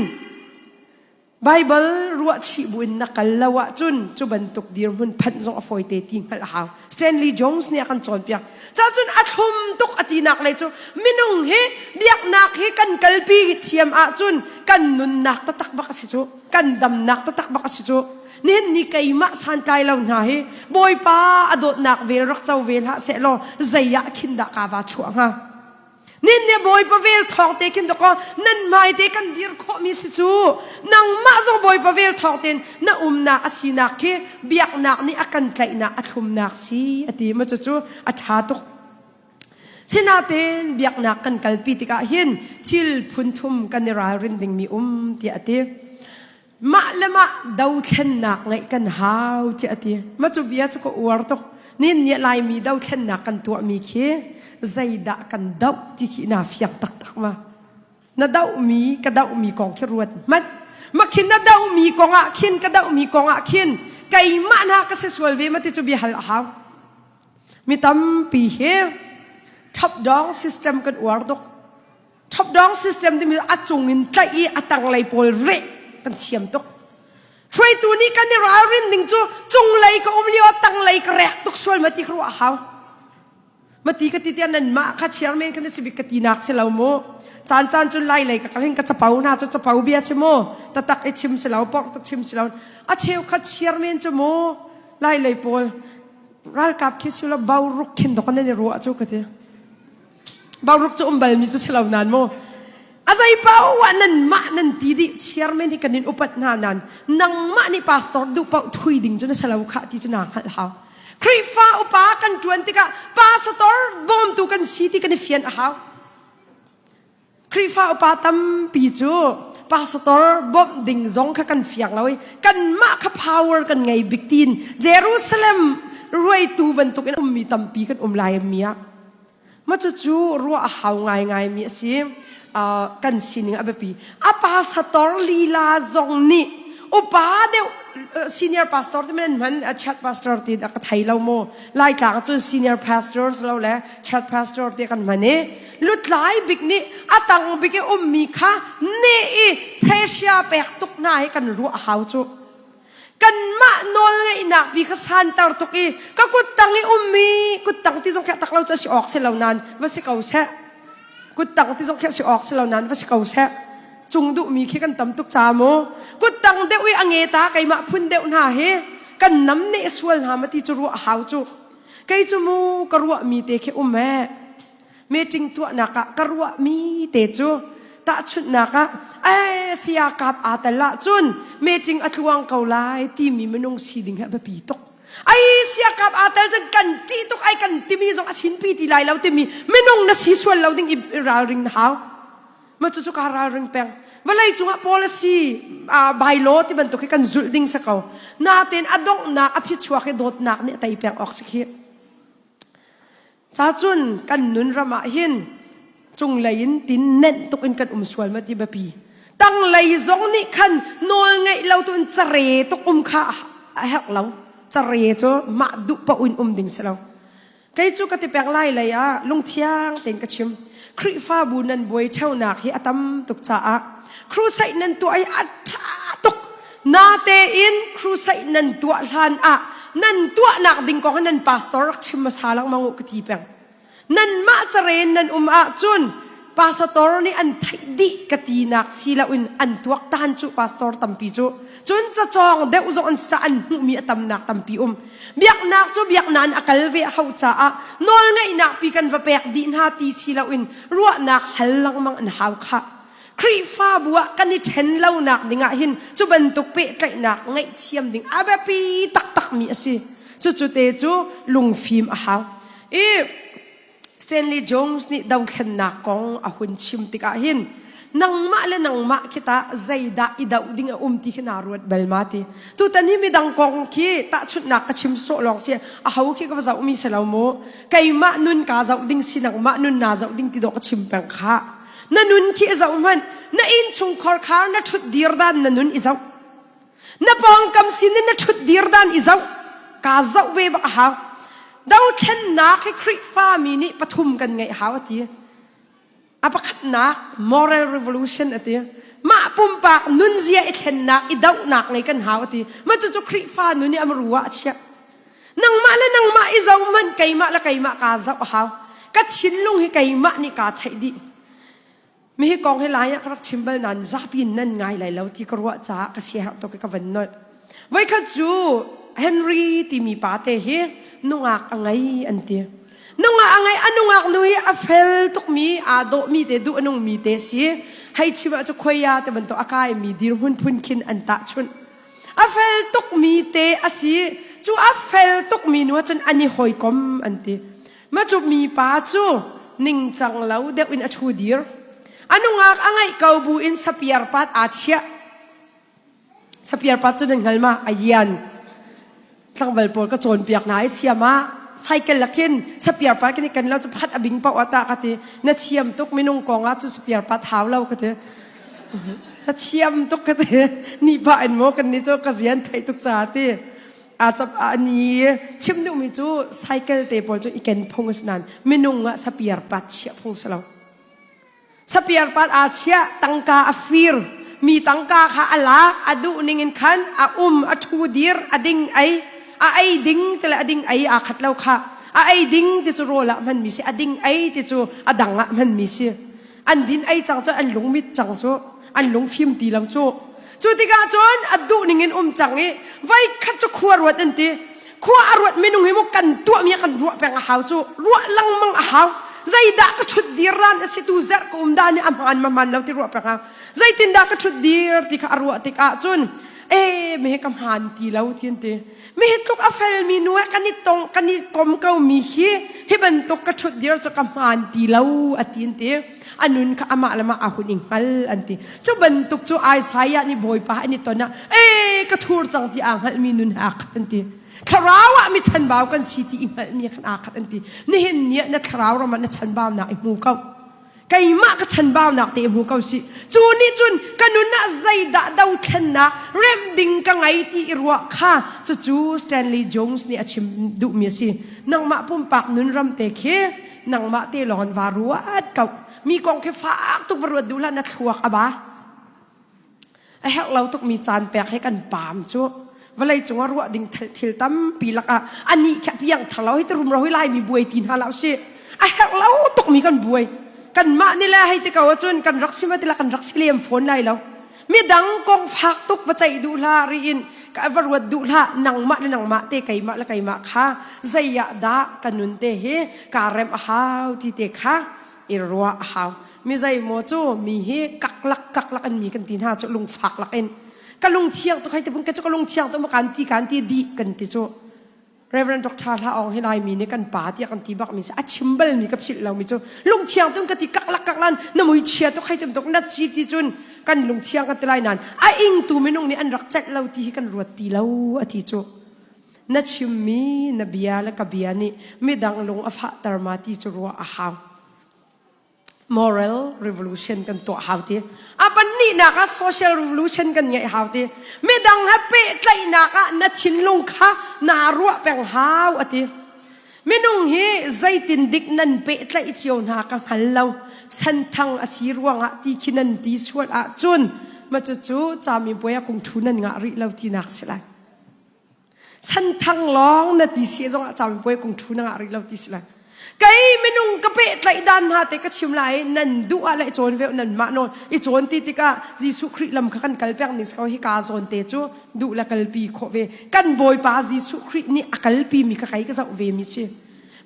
Bible ruahchih buin na kal lo ahcun cu bantuk dirhmun phanh zong a fawite ti hngalh a hau. Stanley Jones nih a kan cawnpiak. Cacun a thlum tuk a tinak lei cu minung hi biaknak hi kan kalpi thiam ahcun kan nunnak taktak bak a si cu. Kan damnak taktak bak a si cu. Nihin ni keimah santlai lo hna hi Bawipa a dawtnak vel rak co ve hlah sehlaw zei ah khin dah ka va chuah hnga? Nin nih Bawipa vel thawng te khin dakaw nan hmai te kan dir khawhmi si cu nangmah zong Bawipa vel thawng tein na umnak a sinak khi biaknak nih a kan tlaihnak a thlumnak si a ti ma cucu a ṭha tuk. Sinain biaknak kan kalpi tikah hin thil phun thum kan i ralrin dingmi um tiah a ti. Mah le mah dothlennak ngeih kan hau tiah a ti. Mah cu bia cu ka uar tuk. Nin nih Laimi dothlennak kan tuahmi khi zeidah kan doh ti khi naa fiang taktak ma. Na dohmi ka dohmi kong khi ruat hmanh. Ma khin na dohmi kong ah khin ka dohmi kong ah khin keimah hna ka si sual ve ma ti cu bia hal a hau. Mi tampi hi top down system kan uar tuk. Top down system timi a cung in tlaih i a tanglei pawl reh kan thiam tuk. Hruaitu nih kan i ralrin ding cu cunglei ka um lio tanglei ka rek tuk sual ma ti ka ruah hau. Mati ka ti tiah nan mah kha chairman kan si bik ka ti nak si lo mu. Caan caan cun lai lei ka kal hin ka capo hna cu capo bia si mu. Tatak i chim si lo, porh tuk chim si lo. A cheu kha chairman cu mu lai lei pawl ralkap khi si lo bauruk khin dok nan i ruah cu ka ti. Bauruk cu um balmi cu si lo nan mu. A zei paoh ah nan mah nan ti dih chairman hi kan in upat hna nan nangmah nih pastor duh paoh thui ding cu na si lo khah ti cu naa hngalh hau. Khrihfa upa kan ṭuan tikah pastor bawmtu kan si ti kan i fian a hau. Khrihfa upa tampi cu pastor bawmh ding zong kha kan fiang lo i kanmah kha power kan ngei bik tiin Jerusalem ruaitu bantukin ummi tampi kan um lai mi ah Ma cucu ruah a hau ngaingaimi a si. Uh, kan sining a biapi. A pastor lila zong nih upa deuh senior pastor ti men hman a chat pastor ti a ka thei lo mu. Laitlang cun senior pastor lo le chat pastor ti kan hman i lutlai bik nih a tang bik i ummi kha ne i pressure pek tuk hna hi kan ruah a hau cu. Kanmah nawlngeihnak bi kha santer tuk i ka kuttang i ummi kuttang ti zong khi tak lo cu a si awk si lo nain va si ko seh. Kuttang ti zong khi a si awk si lo nain va si ko seh. Cung duhmi khi kan tam tuk ca mu. Kuttang deuh i a nge ta keimah phun deuh hna hi kan nam neh sual hna ma ti cu ruah hau cu. Kei cu mu ka ruahmi te khi um eh. Meeting tuahnak ah ka ruahmi te cu tahchunhnak ah eh saya kap aa tel ahcun meeting a tluang ko lai timi minung si ding hi a biapi tuk. Ai sia kap aa tel cun kan ṭih tuk ai kan timi zong a sinpi ti lai lo timi minung na si sual lo ding i ralring na hau. Ma cucu ka ralring peng. Vawlei cungah policy bylaw ti bantuk hi kan zulh ding si ko. Natein a donghnak a phichuak hi dawtnak nih a tei peng awk si khi. Cacun kan nun ram ah hin cunglei in tin nenh tuk in kan um sual ma ti biapi. Tanglei zong nih khan nawl ngeih lo tu in care tuk um kha a herh lo. Care cu mah duh paoh in um ding si lo. Kei cu ka ti peng lai lei ah lungthiang tein ka chim. Khrihfabu nan buai ṭheunak hi a tam tuk caah crusade nan tuah hi a ṭha tuk. Natein crusade nan tuah hlan ah nan tuahnak ding kong nan pastor rak chim hmasa lengmang u ka ti peng. Nanmah caren nan um ahcun pastor nih an theih dih ka tinak si loin an tuaktan cu pastor tampi cu. Cun cacawng deuh zong an si caah an hmuhmi a tamnak tampi um. Biaknak cu biaknak in a kal ve a hauh caah nawlngeihnak pi kan va pek dih hna ti si loin ruahnak hal lengmang an hau khah. Khrihfabu ah kan i ṭhen lonak ding ah hin cu bantuk pehtlaihnak ngaihthiam ding a biapi taktakmi a si. Cucu te cu lungfim a hau. I Stanley Jones nih dothlennak kong a hun chim tikah hin nangmah le nangmah khi tah zeidah i doh ding a um ti khi naa ruat bal ma ti. Tutan hi midang kong khi tahchunhnak ka chim sawh lawng si a ho khi ka va zohmi si lo mu. Keimah nun kaa zoh ding si nangmah nun naa zoh ding ti dawh ka chim peng khah. Na nun khi i zoh hmanh. Na innchungkhar khar na ṭhut dir dan na nun i zoh. Na pawngkam sin in na ṭhut dir dan i zoh. Kaa zoh ve bak a hau. Dothlennak hi Khrihfami nih pathum kan ngeih hau a ti. A pakhatnak moral revolution a ti. Mah pumpak nunzia i thlennak i dohnak ngei kan hau a ti. Mah cucu Khrihfa nun i a ru ah a chiah. Nangmah le nangmah i zoh hmanh keimah le keimah kaa zoh a hau. Ka thinlung hi keimah nih kaa theih dih. Mi hi kong hi lai ah ka rak chim bal nain zapi in nan ngai lai lo ti ka ruah caah ka siaherh tuk i ka van nolh. Voikhat cu Henry timi pa te hi nungak a ngei an ti. Nungak a ngei a nungak nu hi a fel tukmi aa dawhmi te duh a nungmi te si. Hei chim ah cu khuaia te bantuk a kaimi dirhmun phun khin an tahchunh. A fel tukmi te a si. Cu a fel tukmi nu ahcun an i hawikom an ti. Ma cu mipa cu ningcang lo deuh in a ṭhu dir. A nungak a ngeih ko bu in sapiar pat aa chiah. Sapiar pat cu nan hngal ma? A ian. Tlangval pawl ka cawnpiak hna i siam ah cycle lakin sapiar pat kan i ken lo cu pakhat a bing paoh ah tah ka ti. Na thiam tuk minung kong ah cu sapiar pat hau lo ka ti. Na thiam tuk ka ti. Ni pah in maw kan ni cu ka zian theih tuk caah ti. Aa cap a ni chim duhmi cu cycle te pawl cu i ken phung a si nain minung ah sapiar pat chiah phung si lo. Sapiar pat aa chiah, tangka a fir. Mi tangka kha a lak, a duh ning in khan a um, a ṭhu dir, a ding ei. A ei ding ti le a ding ei aa khat lo kha. A ei ding ti cu rawl ah hmanmi si, a ding ei ti cu a dang ah hmanmi si. An din ei cang cu an lungmit cang cu, an lungfim ti lo cu. Cu tikah cun a duh ning in um cang i voikhat cu khua ruat an ti. Khua a ruat minung hi mu kan tuahmi ah kan ruah peng a hau cu. Ruah lengmang a hau. Zeidah ka ṭhut dir ran a si tu zerh ka um dah nih a hmaan ma hmaan lo ti ruah peng hau. Zeitindah ka ṭhut dir ti kha a ruah tikah cun e me ka hmaan ti lo ti an ti. Mi hi tluk a felmi nu he kan i tong kan i kom ko mi hi hi bantuk ka ṭhut dir cu ka hmaan ti lo a ti an ti. A nun kha amah le mah a hun i hngal an ti. Cu bantuk cu Isaiah nih Bawipa an i ton ah e ka thur cang ti aa hngalhmi nun he aa khat an ti. Thlarau ah mi chanbau kan si ti i hngalhmi khan aa khat an ti. Nihin ni ah na thlarau ram ah na chanbaunak i hmu ko. Keimah ka chanbaunak te hmu ko si. Cu nih cun ka nun ah zeidah dothlennak remh ding ka ngei ti i ruah kha cucu Stanley Jones nih a chim duhmi a si. Nangmah pumpak nun ram te khi nangmah te lawng in va ruat ko. Mi kong khi fak tuk va ruat duh hlah na thluak a ba. A herh lo tukmi caan pek he kan paam cu vawlei cung ah ruah ding thil tampi lakah anih khi a piang thar lo hei ti rumro hi laimi buai ti hna hlah usih. A herh lo tukmi kan buai. Kanmah nih le hei ti ko ahcun kan rak si ma ti la kan rak si lem fawn lai lo. Midang kong fak tuk va ceih duh hlah ri in ka va ruat duh hlah nangmah le nangmah te keimah le keimah kha zei ah dah ka nun te hi kaa rem a hau ti te kha i ruah a hau. Mi zeimaw cu mi hi kaklak kaklak in mi kan ti hna cu lungfak lak in ka lung thiang tuk hei ti ka cu ka lung thiang tuk ma kan ti kan ti dih kan ti cu Reverend Dr. Hla Aung hi Laimi nih kan pa tiah kan ti bak mi si a chim bal mi ka philh lo mi cu lungthiang tung ka ti kaklak kaklan na mui chia tuk hei tum tuk na chi ti cun kan lungthiang kan ti lai nan a ingtu minung nih an rak celh lo ti hi kan ruat ti lo a ti cu na chimmi na bia le ka bia nih midang lung a fahter ma ti cu ruah a hau moral revolution kan tuah hau ti a pahnihnak ah social revolution kan ngeih hau ti midang he pehtlaihnak ah na thinlung kha naa ruah peng hau ati minung hi zeitin dik nan pehtlaih cio hna ka hngal lo santhang a si ruangah ti khi nan ti sual ahcun ma cucu camipuai ah kung thu nan ngah rih lo tinak si lai Santhang lawng na ti si zongah camipuai kung thu na ngah rih lo ti si lai. Kei minung ka pehtlaih dan hna te ka chim lai nan duh ah le cawn ve nan mah nawl i cawn ti tikah Jesuh Khrih lam kha kan kal peng ning si ko hi ka zawn te cu duh le kalpi khawh ve kan Bawipa Jesuh Khrih nih a kalpi mi kha kei ka zoh ve mi si.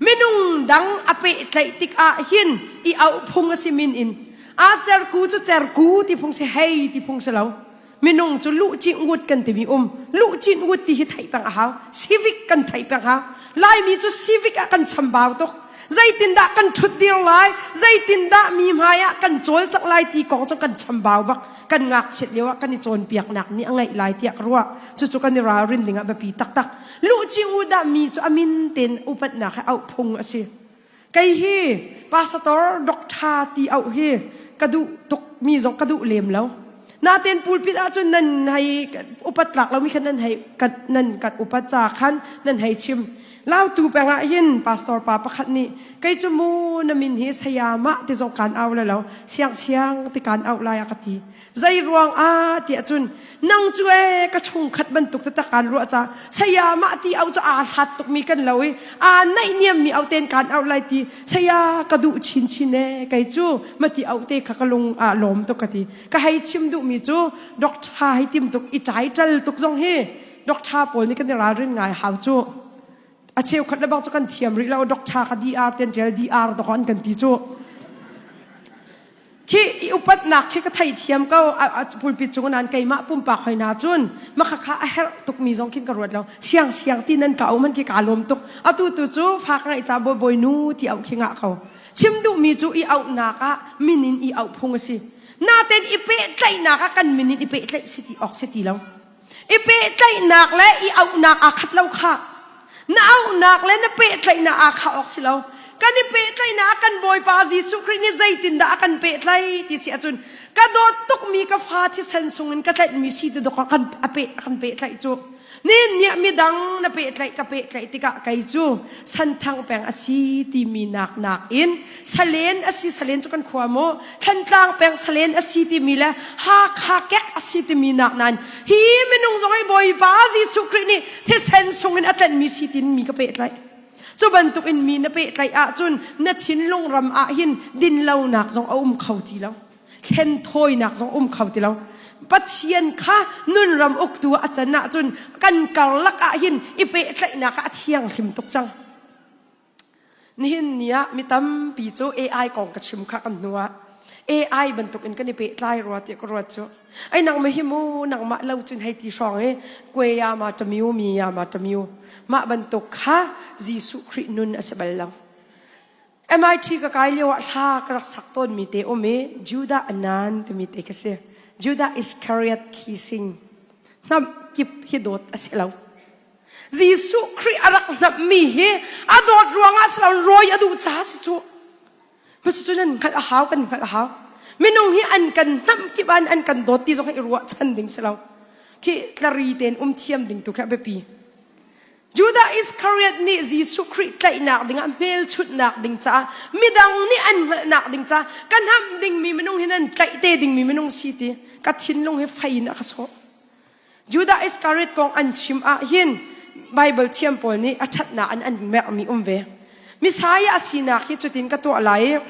Minung dang a pehtlaih tikah hin i auh phung a si min in a cerku cu cerku ti phung si hei ti phung si lo. Minung cu luhcih ngut kan timi um. Luhcih ngut ti hi theih peng a hau. Civic kan theih peng hau. Laimi cu civic ah kan chambau tuk. Zeitindah kan ṭhut dir lai, zeitindah mi hmai ah kan cawlcangh lai ti kong cu kan chambau bak. Kan ngakchiat lio ah kan i cawnpiaknak nih a ngeih lai tiah ka ruah. Cucu kan i ralrin ding ah biapi taktak. Luhcih ngut ah mi cu a min tein upatnak he auh phung a si. Kei hi pastor doctor ti auh hi ka duh tuk mi zong ka duh lem lo. Naten pulpit ahcun nan hei upat tlak lomi khan nan hei nan kan upat ca khan nan hei chim. Lautu peng ah hin pastor pa pakhat nih kei cu mu na min hi sayamah ti zong kan au le lo siang siang ti kan auh lai a ka ti. Zei ruang ah tiah cun nang cu ee ka chungkhat bantuk taktak kaan ruah ca saya mah ti au cu aa hlat tukmi kan lo i aa naihniam mi au ten kaan auh lai ti saya ka duh chinchin ee kei cu ma ti au te kha ka lung ah lawm tuk ka ti ka hei chim duhmi cu doctor hei tim tuk i title tuk zong hi doctor pawl nih kan i ralrin ngai hau cu a cheukhat le bang cu kan thiam rih lo doctor ka DR ten ṭel DR to an kan ti cu Khi i upatnak khi ka theithiam ko pulpit cung nan keimah pumpak hoi na cun makhakha a herh tukmi zong khin ka ruat lo siang siang ti nan ka um han khi ka lawm tuk atu tu cu fak ngaih ca bawi bawi nu ti auh khi ngah ko chim duhmi cu i auhnak ah min in i auh phung a si naten i pehtlaihnak ah kan min in i pehtlaih si ti awk si ti lo I pehtlaihnak le i auhnak aa khat lo khah. Na auhnak le na pehtlaihnak aa khah awk si lo. Kan i pehtlaihnak ah kan Bawipa Jesuh Khrih nih zeitindah a kan pehtlaih ti si ahcun ka dawt tukmi ka fa thisen sungin ka tlaihmi si tu dawk kan a peh a kan pehtlaih cu. Nin nih midang na pehtlaih ka pehtlaih tikah kei cu Santhang peng a si timi nak nakin Salen a si Salen cu kan khua maw Thlantlang peng Salen a si timi le Hakha kek a si timi nak nain hi minung zong hi Bawipa Jesuh Khrih nih thisen sungin a tlenhmi si tin mi ka pehtlaih. Cu bantuk in mi na pehtlaih ahcun na thinlung ram ah hin dinlonak zong a um kho ti lo. Hlenthawinak zong um kho ti lo. Pathian kha nunram uktu a can ahcun kan karlak ah hin i pehtlaihnak ah a thianghlim tuk cang. Nihin ni ah mi tampi cu AI kong ka chim kha kan hnu ah AI bantuk in kan i pehtlai rua tiah ka ruat cu. Ai nangmah hi mu nangmah lo cun hei ti hrawng i kwe ya ma tamiu mi ya ma tamiu mah bantuk kha Jesuh Khrih nun a si bal lo. MIT ka kai lio ah hla ka rak sak tawnmi te um i Judah Anan timi te ka si. Judah Iscariot kissing. Hnamh kip hi dawt a si lo. Jesuh Khrih a rak hnamhmi hi a dawt ruangah si lo rawi a duh ca si cu. Cucu nan hngalh a hau kan hngalh a hau. Minung hi an kan hnamh kip an an kan dawt ti zong hi i ruahchan ding si lo. Khi tlari tein um thiam ding tu khi a biapi. Judah Iskariot nih Jesuh Khrih tlaihnak dingah hmelchunhnak ding caah midang nih an hngalhnak ding caah ka hnamh dingmi minung hi nan tlaih te dingmi minung si ti ka thinlung hi fei in a ka sawh. Judah Iskariot kong an chim ah hin Bible thiam pawl nih a ṭhatnak an an merhmi um ve. Messiah a sinak hi cutin ka tuah lai i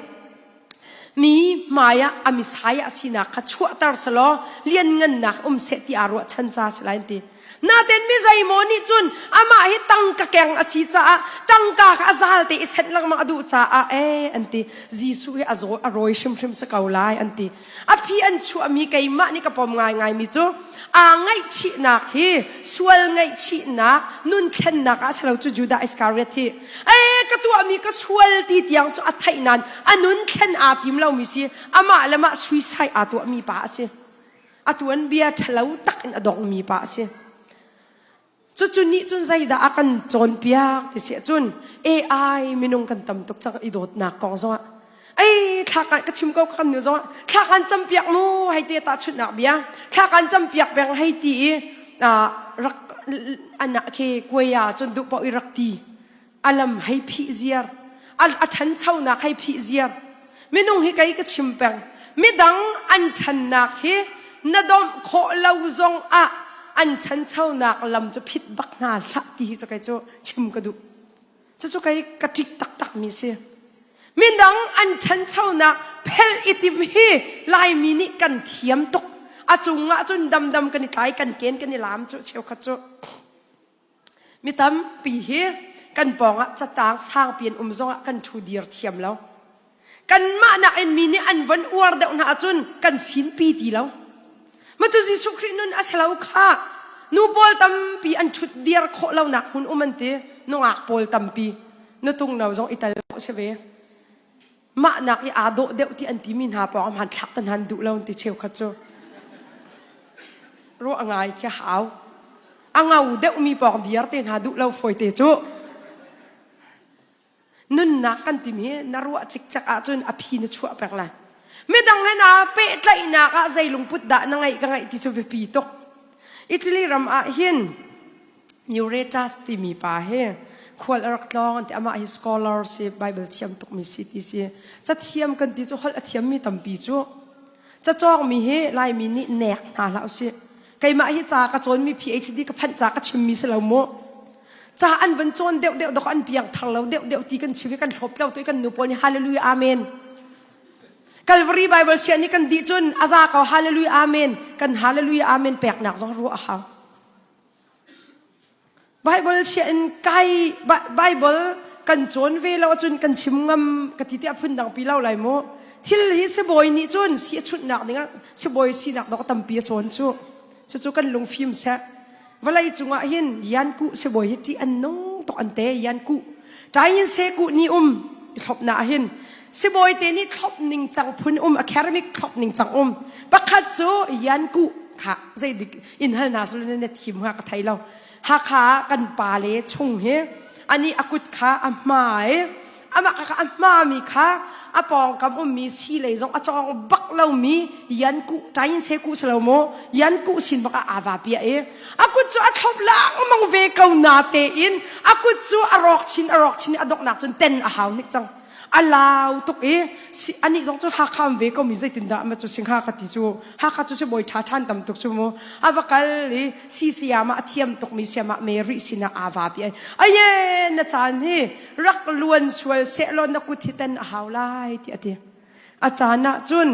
mi hmai ah a Messiah sinak kha chuahter selaw lianngannak um seh ti aa ruahchan ca si lai an ti. Natein mi zeimaw nih cun amah hi tangka keng a si caah tangka kha a zal te i senh lengmang a duh caah ee an ti. Jesuh hi a zaw a rawi hrimhrim si ko lai an ti. A phi an chuahmi keimah nih ka pom ngaingaimi cu aa ngaihchihnak hi sual ngaihchihnak nun thlennak ah si lo cu Judah Iskariot hi ee ka tuahmi ka sual ti tiang cu a theih nain a nun thlen aa tim lomi si amah le mah suicide aa tuahmi pa a si a tuanbia ṭhalo tak in a dongmi pa a si Cucu nih cun zeidah a kan cawnpiak ti si ahcun AI minung kan tam tuk cang i dawtnak kong zongah ei thla ka chim ko kan nu zongah thla kan campiak mu hei ti tahchunhnak bia thla kan campiak peng hei ti i rak anak khi kuaya cun duh paoh i rak ti a lam hei phih ziar a ṭhanchonak hei phih ziar minung hi kei ka chim peng midang an ṭhannak hi na domh khawh lo zong ah an ṭhanchonak lam cu phit bak hna hlah ti hi cu kei cu chim ka duh cucu kei ka ṭik taktak mi si midang an ṭhanchonak phelh i tim hi laimi nih kan thiam tuk a cungah cun damdam kan i tlai kan ken kan i lam cu cheukhat cu Mi tampi hi kan pawngah catang sangpi an um zongah kan ṭhu dir thiam lo. Kanmah nakin mi nih an von uar deuh hna ahcun kan sinpi ti lo. Ma cu Jesuh Khrih nun a si lo khah. Nu pawl tampi an ṭhut dir khawh lonak hmun um an ti. Nungak pawl tampi. Nutung no zong i tel a si ve. Mah nak i aa dawh deuh ti an timi hna pawng ah hmanthlak te hna an duh lo an ti cheukhat cu. Ruah ngai khi hau. A ngau deuhmi pawng diar te hna duh lo fawi te cu. Nunnak kan timi hi na ruah cikcek ahcun a phi na chuah peng lai. Midang he naa pehtlaihnak ah zei lungput dah na ngeih ka ngeih ti cu biapi tuk. Italy ram ah hin Euretas timi pa hi khual a rak tlawng an ti amah hi scholar si Bible thiam tukmi si ti si cathiam kan ti cu holh a thiammi tampi cu cacawngmi hi Laimi nih nek hna hlah usih keimah hi ca ka cawnmi PhD ka phanh ca ka chimmi si lo mu ca an van cawn deuh deuh dok an piang thar lo deuh deuh ti kan chim i kan hlawp tlo tu i kan nu pawl nih hallelujah amen Calvary Bible sian nih kan dih cun a za ko hallelujah amen kan hallelujah amen peknak zong ruah a hau Bible chia in kai Bible kan cawn ve lo ahcun kan chim ngam ka ti tiah phundang pi lo lai mu. Thil hi sibawi nih cun si a chunhnak dingah sibawi sinak dawk tampi a cawn cu. Cucu kan lungfim seh. Vawlei cungah hin yan kuh sibawi hi ṭih an nung tuk an te yan kuh. Ṭain se kuh ni um i thlopnak ah hin sibawi te nih thlop ning cang phun um academic thlop ning cang um. Pakhat cu yan kuh kha zeidik in hal hna selaw na thim hnga ka thei lo Hakha ah kan pa le chung hi ani a kut kha a hmai. Amah kha a hmami kha a pawngkam ummi si lei zong a cawng bak lomi yan ku tain se ku si lo maw yan ku sin bak ah aa va piah i a kut cu a thlop lengmang ve ko na tein a kut cu a rawk chin a rawk chin i a donghnak cun ten a hau hnik cang. A lau tuk i anih zong cu Hakha um ve ko mi zeitindah ma cu singha ka ti cu Hakha cu sibawi ṭha ṭhan tam tuk cu mu a va kal i si sayama a thiam tuk mi sayama Mary sinah aa va pi ai aye na caan hi rak luan sual sehlaw na kut hi ten a hau lai ti a ti. A caan ah cun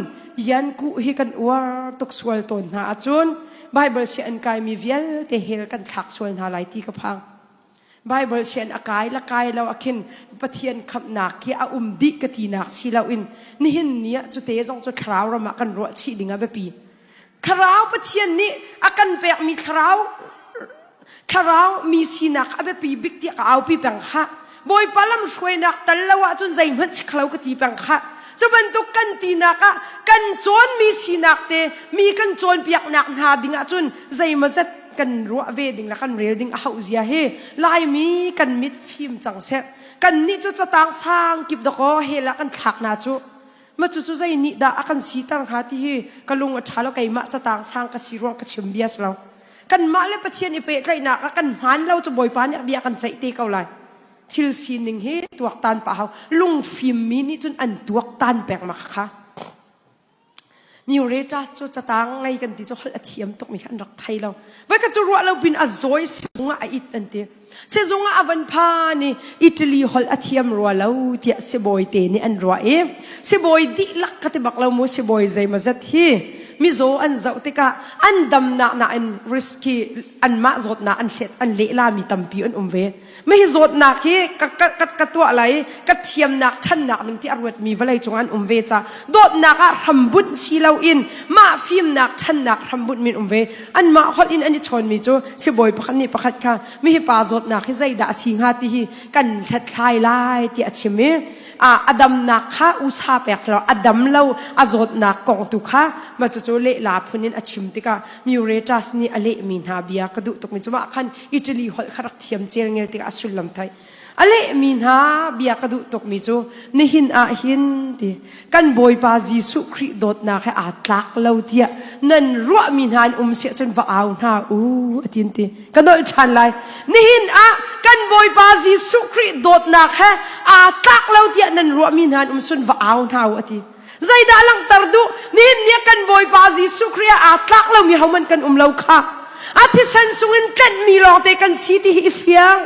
yan kuh hi kan uar tuk sual tawn hna ahcun Bible si an kaimi vialte hell kan thlak sual hna lai ti ka phang. Bible sian a kai la kai lo akhin Pathian khamhnak khi a um dih ka tinak si loin nihin ni ah cute zong cu thlarau ram ah kan ruah chih ding a biapi. Thlarau Pathian nih a kan pekmi thlarau thlarau mi sinak a biapi bik tiah ka aupi peng kha. Bawipa lam hruainak tal lo ahcun zeihmanh si kho ka ti peng kha. Cu bantuk kan tinak ah kan cawnmi sinak te mi kan cawnpiaknak hna ding ahcun zeimawzat kan ruah ve ding le kan rel ding a hauh zia hi Laimi kan mit fim cang seh. Kan nih cu catang sang kip dakaw hell ah kan thlak na cu. Ma cu cu zei nih dah a kan siter hnga ti hi ka lung a ṭha lo keimah catang sang ka si ruang ka chim bia si lo. Kanmah le Pathian i pehtlaihnak ah kan hmaan lo cu Bawipa nih bia kan ceih te ko lai. Thil sining hi tuaktan pah hau. Lungfim mi nih cun an tuaktan peng ma kha. Muratus cu catang ngei kan ti cu holh a thiam tukmi kha an rak thei lo. Voi khat cu ruah lo pin a zawi sizung ah a it an ti. Sizung ah a van phan i Italy holh a thiam rua lo tiah sibawi te nih an ruah i sibawi dihlak ka ti bak lo mu sibawi zeimawzat hi mizaw an zoh tikah an damnak nain risky anmah zawtnak an hlet an lehlami tampi an um ve. Mah hi zawtnak hi ka, ka, ka, ka tuah lai ka thiamnak ṭhannak ning ti a ruatmi vawlei cung an um ve ca dawtnak ah hrambunh si loin mah fimnak ṭhannak hrambunh min um ve anmah holh in an i chawnmi cu sibawi pakhat nih pakhat kha mi hi pa zawtnak hi zeidah a si hnga ti hi kan hlathlai lai ti a chim i a damnak kha usa pek lo a dam lo a zawtnak kong tu kha ma cucu lehla phun in a chim tikah Muratus nih a lehmi hna bia ka duh tukmi cu mah khan Italy holh kha rak thiam celngel tikah a sullam theih. A lehmi hna bia ka duh tukmi cu nihin ah hin ti kan Bawipa Jesuh Khrih dawtnak he aa tlak lo tiah nan ruahmi hna an um si ahcun va au hna u a tin ti ka nolh ṭhan lai. Nihin ah kan Bawipa Jesuh Khrih dawtnak he aa tlak lo tiah nan ruahmi hna an um sun va au hna u a ti. Zeidah langhter duh? Nihin ni ah kan Bawipa Jesuh Khrih ah aa tlak lomi hohmanh kan um lo kha. A thisen sungin tlenhmi lawngte kan si ti hi i fiang.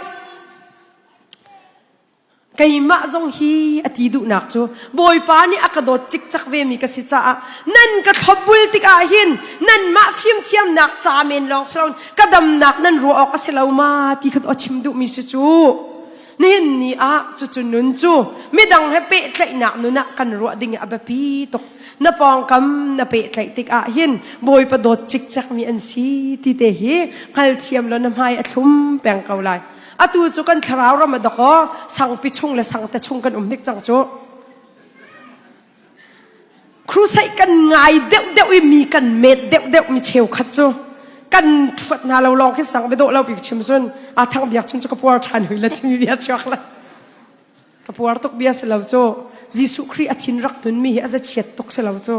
Keimah zong hi a ti duhnak cu Bawipa nih a ka dawt cikcek vemi ka si caah nan ka thlopbul tikah hin nanmah fimthiamnak ca men lawng si loin ka damnak nan ruah awk a si lo ma ti kha a chim duhmi si cu. Nihin ni ah cucu nun cu midang he pehtlaihnak nun ah kan ruah ding a biapi tuk. Na pawngkam na pehtlaih tikah hin Bawipa dawt cikcekmi an si ti te hi hngalthiam law na hmai a thlum peng ko lai. Atu cu kan thlarau ram a dakaw sangpi chung le sangte chung kan um hnik cang cu. Crusade kan ngai deuhdeuh i mi kan met deuhdeuh mi cheukhat cu kan ṭhuat hna lo lawng khi sang bedawh lo bik chim cun a thang biak chim cu ka puar ṭhan hui le timi bia chuak le ka puar tuk bia si lo cu Jesuh Khrih a thin rak hnun mi hi a zachiat tuk si lo cu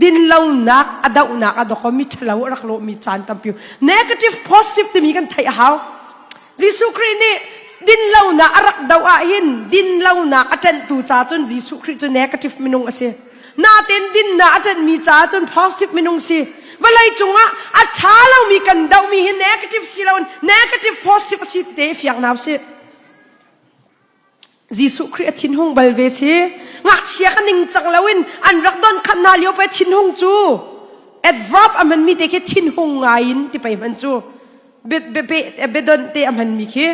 din lonak a dohnak a doko mi ṭhalo a rak lawh mi caan tampi negative positive timi kan theih a hau Jesuh Khrih nih dinlonak a rak doh ahhin dinlonak a ṭanhtu ca cun Jesuh Khrih cu negative minung a si. Natin dinnak a ṭanhmi ca cun positive minung si. Vawlei cungah a ṭha lomi kan dohmi hi negative si loin negative positive a si ti te fiang hna usih. Jesuh Khrih a thinhung bal ve si. Ngakchia ka ningcang loin an rak don khat hna lio pe thinhung cu adverb a hmanmi te khi thinhung ngai in ti pei hman cu biadon te a hmanmi khi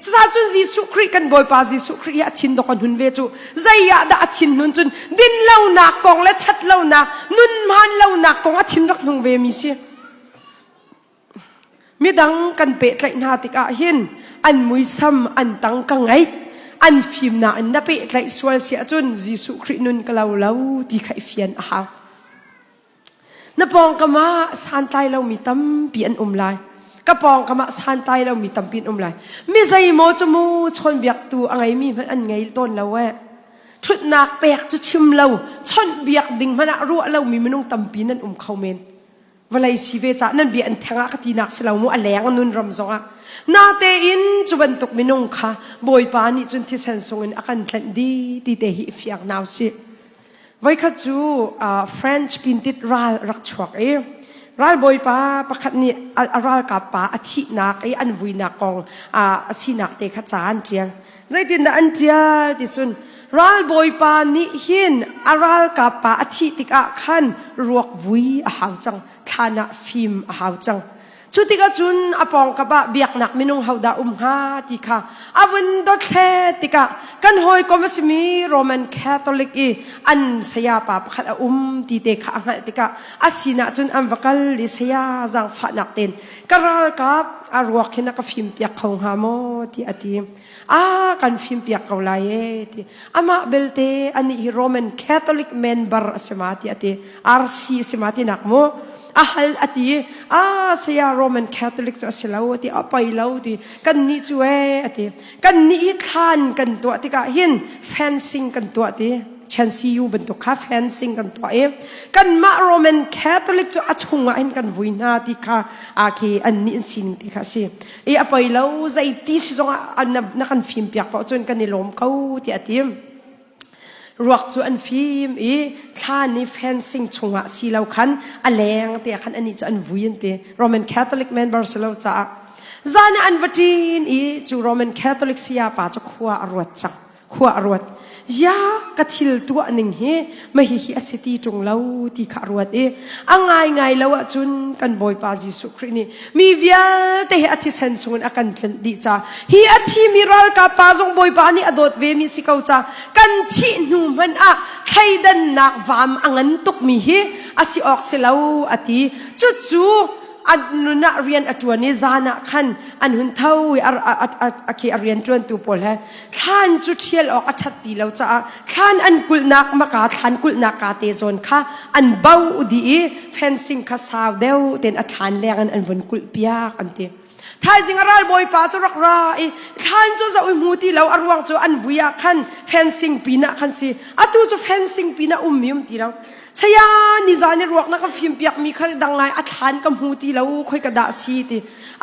cucaah cun Jesuh Khrih kan Bawipa Jesuh Khrih hi a thin dok an hun ve cu zei ah dah a thin hnun cun din lonak kong le ṭhat lonak nun hmaan lonak kong a thin rak hnung ve mi si Midang kan pehtlaih hna tikah hin an muisam an tang ka ngeih an fimnak in na pehtlaih sual si ahcun Jesuh Khrih nun ka lo lo ti kha i fian a hau. Na pawngkam ah santlai lomi tampi an um lai. Ka pawngkam ah santlai lomi tampi an um lai. Mi zeimaw cu mu chawnbiaktu a ngeimi hmanh an ngei tawn lo eh. Ṭhutnak pek cu chim lo, chawnhbiak ding hmanh ah ruah lomi minung tampi nan um kho men. Vawlei si ve caah nan bia an theng ah ka tinak si lo mu a leng nun ram zongah. Natein cu bantuk minung kha Bawipa nih cun thisen sungin a kan tlanh di ti te hi i fiang nau si. Voikhat cu French pintit ral rak chuak i ralbawipa pakhat nih a ralkap pa a thihnak i an vuinak kong a sinak te kha ca an ṭial. Zeitindah an ṭial ti cun ralbawipa nih hin a ralkap pa a thih tikah khan ruak vui a hau cang, thlan ah fim a hau cang. Cu tikah cun a pawngkap ah biaknak minung hodah um hnga ti kha a vun dothlet tikah kan hawikom a simi Roman Catholic i an sayapa pakhat a um ti te kha a hngalh tikah a sinah cun an va kal i saya zaangfahnak tein ka ralkap a ruak hin a ka fimpiak kho hnga maw ti a ti. A kan fimpiak ko lai e ti. Amah belte anih hi Roman Catholic member a si ma ti a ti. RC a si ma ti nak mu. A hal a ti a saya Roman Catholic cu a si lo a ti a poi lo ti kan nih cu e a ti kan nih hi thlan kan tuah tikah hin fencing kan tuah ti Chan CU bantuk kha fencing kan tuah i kanmah Roman Catholic cu a chungah hin kan vui hna ti kha a khi an nih an sining ti kha a si i a poi lo zei ti si zongah na kan fim piak paoh cun kan i lawm ko ti a ti Ruak cu an fim i thlan i fencing chungah si lo khan a leng te ah khan anih cu an vui an ti. Roman Catholic member si lo caah. Zan ah an va ṭin i cu Roman Catholic sayapa cu khua a ruat cang. Khua a ruat. Ya ka thil tuah ning hi ma hihi a si ti ṭung lo ti kha a ruat i a ngaingai lo ahcun kan Bawipa Jesuh Khrih nih mi vialte hi a thisen chungin a kan tlanh dih ca hi a thimi ralkap pa zong Bawipa nih a dawt ve mi si ko ca kan thih hnu hmanh ah thleidannak vam a ngan tukmi hi a si awk si lo a ti cucu a nun ah rian a ṭuan i zan ah khan an hun tho i a khi a rian ṭuantu pawl he thlan cu ṭhial awk a ṭhat ti lo caah thlan an kulhnak maka thlan kulhnak ka te zawn kha an bo dih i fencing kha sau deuh tein a thlan leng in an vun kulh piak an ti. Thaizing a ralbawipa cu rak ra i thlan cu zoh i hmu ti lo a ruang cu an vui ah khan fencing pin ah khan si atu cu fencing pin ah ummi um ti lo saya nizan i ruak na ka fim piak mi kha dang lai a thlan ka hmu ti lo khoi ka dah si ti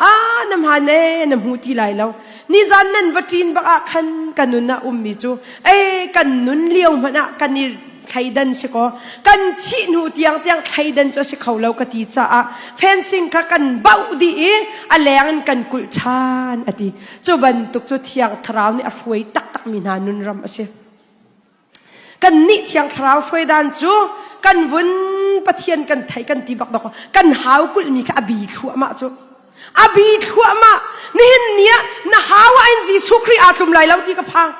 ah na hman e na hmu ti lai lo nizan nan va ṭin bak ah khan ka nun ah ummi cu e kan nun lio hmanh ah kan i thleidan si kaw kan thih hnu tiang tiang thleidan cu a si kho lo ka ti caah fencing kha kan bauh dih i a leng in kan kulh ṭhan a ti cu bantuk cu thiang thlarau nih a hruai taktak mi hna nunram a si kan nih thiang thlarau hruai dan cu kan vun pathian kan thei kan ti bak dok kan hau kulh mi kha a bi thluahmah cu a bi thluahmah nihin ni ah na hau ah in Jesuh Khrih aa tlum lai lo ti ka phang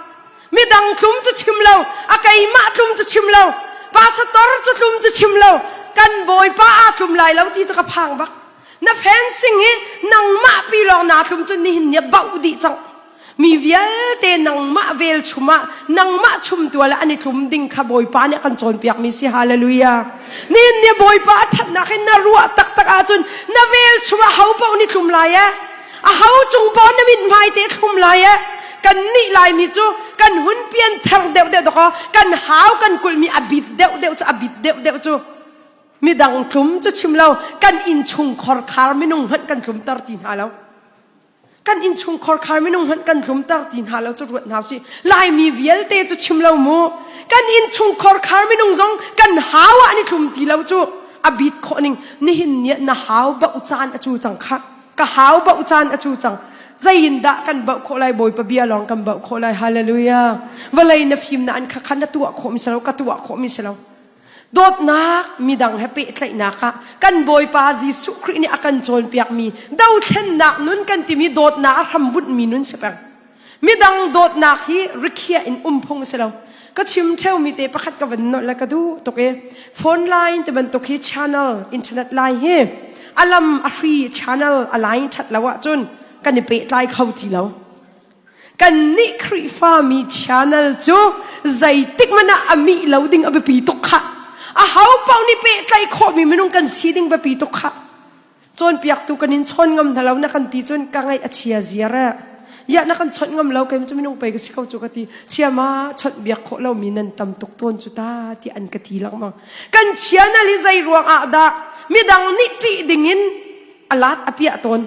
midang tlum cu chim lo a keimah tlum cu chim lo pastor cu tlum cu chim lo kan bawipa aa tlum lai lo ti cu ka phang bak na fencing hi nangmah pi lawng naa tlum cu nihin ni ah bauh dih cang mi vialte nangmah velchum ah nangmah chumtual ah an i tlum ding kha Bawipa nih a kan cawnpiak mi si hallelujah nihin ni Bawipa a ṭhatnak hin na ruah taktak ahcun na velchum ah ho paoh nih tlum lai eh a ho cung paoh na mithmai te thlum lai eh kan nih laimi cu kan hun pian ther deuh deuh dok kan hau kan kulhmi a bit deuh deuh cu a bit deuh deuh cu midang tlum cu chim lo kan innchung khorkhar minung hmanh kan tlumter ti hna lo kan innchungkhar khar minung hmanh kan tlumter ti hna lo cu ruat hna usih laimi vialte cu chim lo mu kan innchungkhar khar minung zong kan hau ah an i tlum ti lo cu a bit khawh ning nihin ni na hau bauh caan a cu cang kha ka hau bauh caan a cu cang zeiin dah kan bauh khawh lai bawipa bia lawng kan bauh khawh lai hallelujah vawlei na fim na an kha kha na tuah khawh mi si lo ka tuah khawh mi si lo Dawtnak midang he pehtlaihnak ah kan Bawipa Jesuh Khrih nih a kan cawnpiakmi dothlennak nun kan timi dawtnak a hrambunhmi nun si peng. Midang dawtnak hi rikhiah in um phung a si lo. Ka chim ṭheumi te pakhat ka van nolh le ka duh tuk i phone line ti bantuk hi channel internet line hi a lam a hri channel a line ṭhat lo ahcun kan i pehtlai kho ti lo. Kannih Khrihfami channel cu zeitik hmanh ah a mih lo ding a biapi tuk khah. Aho paoh nih pehtlaih khawhmi minung kan si ding biapi tuk khah. Cawnpiaktu kan in chawn ngam hna lo na kan ti cun ka ngaih a chia ziar eh. Ya na kan chawnh ngam lo keim cu minung pei ka si ko cu ka ti. Siama chawnh biak khawh lomi nan tam tuk tawn cu ta ti an ka ti lengmang. Kan channel hi zei ruang ah dah midang nih ṭih dingin a lat a piah tawn.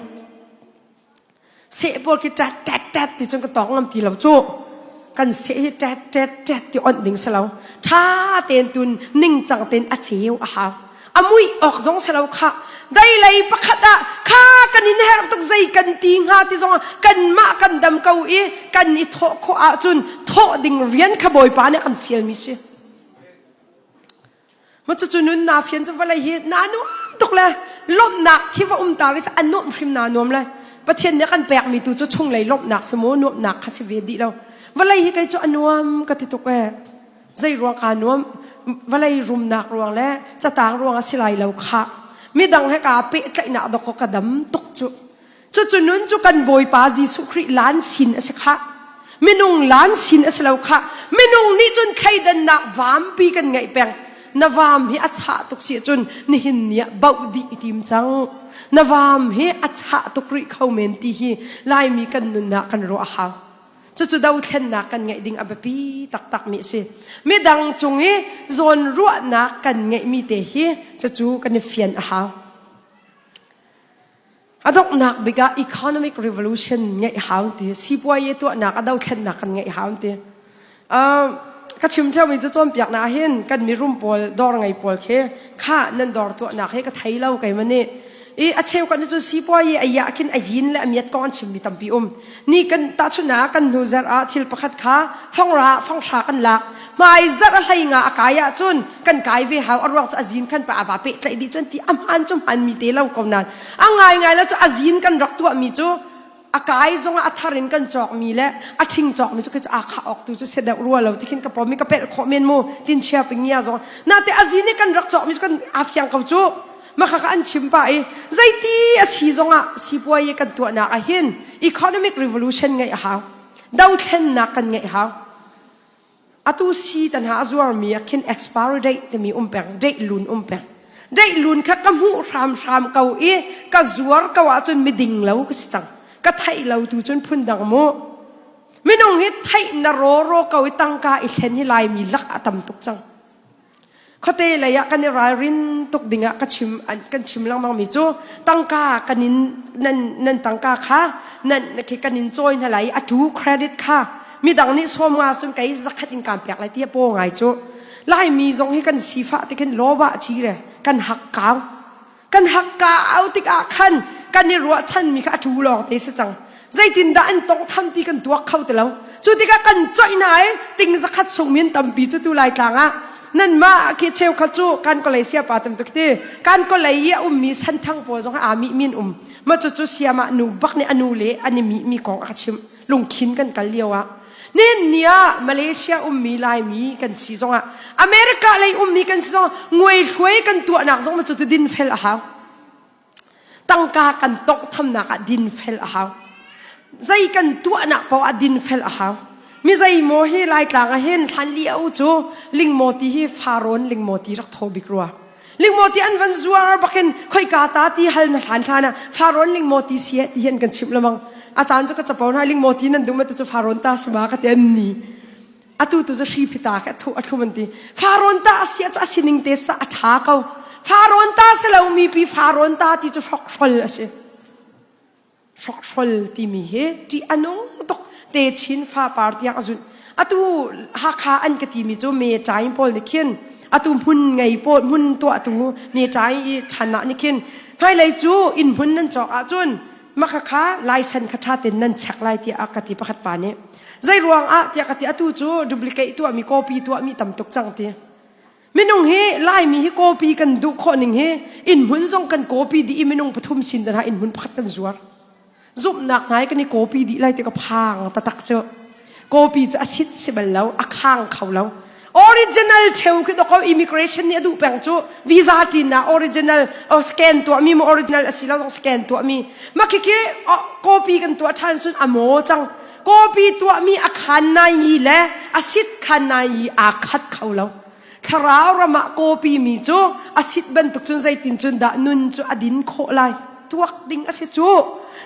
Seh pawl khi ṭat ṭat ṭat ti cun ka tawng ngam ti lo cu. Kan seh hi ṭat ṭat ṭat ti onh ding si lo. Ṭha tein tun ningcang tein a ceu a hau. A muih awk zong si lo khah. Dai lei pakhat ah kha kan in herh tuk zei kan ti hnga ti zong ah kanmah kan dam ko i kan i thawh khawh ahcun thawh ding rian kha Bawipa nih a kan fialmi si. Ma cucu nun na fian cu vawlei hi na nuam tuk le lawmhnak khi va um ta ri a nuam hrim na nuam le Pathian nih kan pekmi tu cu chunglei lawmhnak si mu nuamhnak kha si ve dih lo vawlei hi kei cu a nuam ka ti tuk ee zei ruang kaa nuam vawlei rumnak ruang le catang ruang a si lai lo kha midang he kaa pehtlaihnak dok ka dam tuk cu Cucu nun cu kan Bawipa Jesuh Khrih lan sin a si khah. Minung lan sin a si lo khah. Minung nih cun thleidannak vampi kan ngeih peng. Na vam hi a chah tuk si cun nihin ni ah bauh dih i tim cang. Na vam hi a chah tuk rih kho men ti hi Laimi kan nunnak kan ruah a hau. Cucu dothlennak kan ngeih ding a biapi taktakmi a si. Midang cung i zawnruahnak kan ngeihmi te hi cucu kan i fian a hau. A donghnak bik ah economic revolution ngeih hau ti sipuaye tuahnak a dothlennak kan ngeih hau ti. Ka chim ṭheumi cu cawnpiaknak ah hin kan mirum pawl dawr ngei pawl khi kha nan dawr tuahnak hi ka thei lo keimah nih. I a cheu kan cu sipuaye a yah khin a yin le a miat kong an chimmi tampi um. Ni kan tahchunhnak kan hnu zarh ah thil pakhat kha fongra fonghra kan lak. Hmai zarh a hlei nga a kai ahcun kan kai ve hau a ruang cu a zin khan pa a va pehtlaih dih cun ti a hmaan cu hmaan mi te lo ko nain a ngaingai lo cu a zin kan rak tuahmi cu a kai zongah a thar in kan cawkmi le a ṭhing cawkmi cu khi cu aa khah awk tu cu si deuh rua lo ti khin ka pom i ka pelh khawh men mu tin chia pingia zong nate a zin i kan rak cawkmi cu kan aa fiang ko cu maka ka an chim pa i zeiti a si zongah sipuai kan tuahnak ah hin economic revolution ngeih a hau dothlennak kan ngeih hau Atu si tan ha a zuarmi ah khin expiry date timi um peng, date lun um peng. Date lun kha ka hmuh hramhram ko i ka zuar ko ahcun miding lo ka si cang. Ka theih lo tu cun phundang mu. Minung hi theih na rawraw ko i tangka i thlen hi Laimi lak a tam tuk cang. Khuate lei ah kan i ralrin tuk ding ah ka chim kan chim lengmang mi cu tangka kan in nan nan tangka kha nan khi kan in cawi hna lai a tu credit kha midang nih sawm nga sun kei zakhat in kan pek lai ti po ngai cu Laimi zong hi kan sifah ti khin lawba chi re kan hak kau Kan hakkau tikah khan kan i ruahchanmi kha a ṭu lawng te si cang. Zeitindah an tawnghtham ti kan tuak kho ti lo. Cu tikah kan coih hna i ting zakhat chung min tampi cu tu Laitlang ah nanmah khi cheukhat cu kan kolei siapa tam tuk ti kan kolei i a ummi santhang pawl zong aa mih min um ma cucu siamah nu bak nih a nu le an i mih mi kong a ka chimh lungkhin kan kal lio ah Nihin ni ah Malaysia ummi Laimi kan si zongah America lei ummi kan si zongah nguaihluai kan tuahnak zong cu dinfel a hau. Tangka kan tonghthamnak ah dinfel a hau. Zei kan tuahnak paoh ah dinfel a hau. Mi zei maw hi Laitlang ah hin hlan lio cu lingmaw ti hi Farawn lingmaw ti rak thaw bik rua. Lingmaw ti an van zuar bakin khoika ta ti hal na hlan hlan ah Farawn lingmaw ti si ti hian kan chimh lamang. A caan cu ka capo hna lingmaw ti nan duh ti cu Farawn ta si ma ka ti an ni. Atu tu cu hri phita ka thu a thlum an ti. Farawn ta a si cu a sining te sa a tha ko. Farawn ta si lo mi pi Farawn ta ti cu hrokhrol a si. Hrokhrol timi hi ṭih a nung tuk techin fapar tiang a zunh. Atu Hakha an ka timi cu me ṭaing pawl nih khin atu hmun ngei pawl hmun tuahtu me ṭaing i ṭhan ah nih khin hmailei cu inn hmun nan cawk ahcun maka kha laisen kha ṭha tein nan check lai tiah a ka ti pakhat pa nih. Zei ruang ah tiah ka ti atu cu duplicate tuahmi copy tuahmi tam tuk cang ti. Minung hi Laimi hi copy kan duh khawh ning hi inn hmun zong kan copy dih i minung pathum sin dan ah inn hmun pakhat kan zuar. Zumhnak hna kan i copy dih lai ti ka phang tatak cu. Copy cu a sit si bal lo, a khang kho lo. Original theu khi doko immigration nih a duh peng cu visa tin ah original o scan tuah mi mo original a si lo zong scan tuah mi ma khi khi copy kan tuah than sun a mo cang copy tuah mi a khan nai yi le a sit khan nai yi aa khat kho lo Thlarau ram ah kawpi mi cu a sit bantuk cun zeitin cun dah nun cu a din khawh lai? tuak ding a si cu.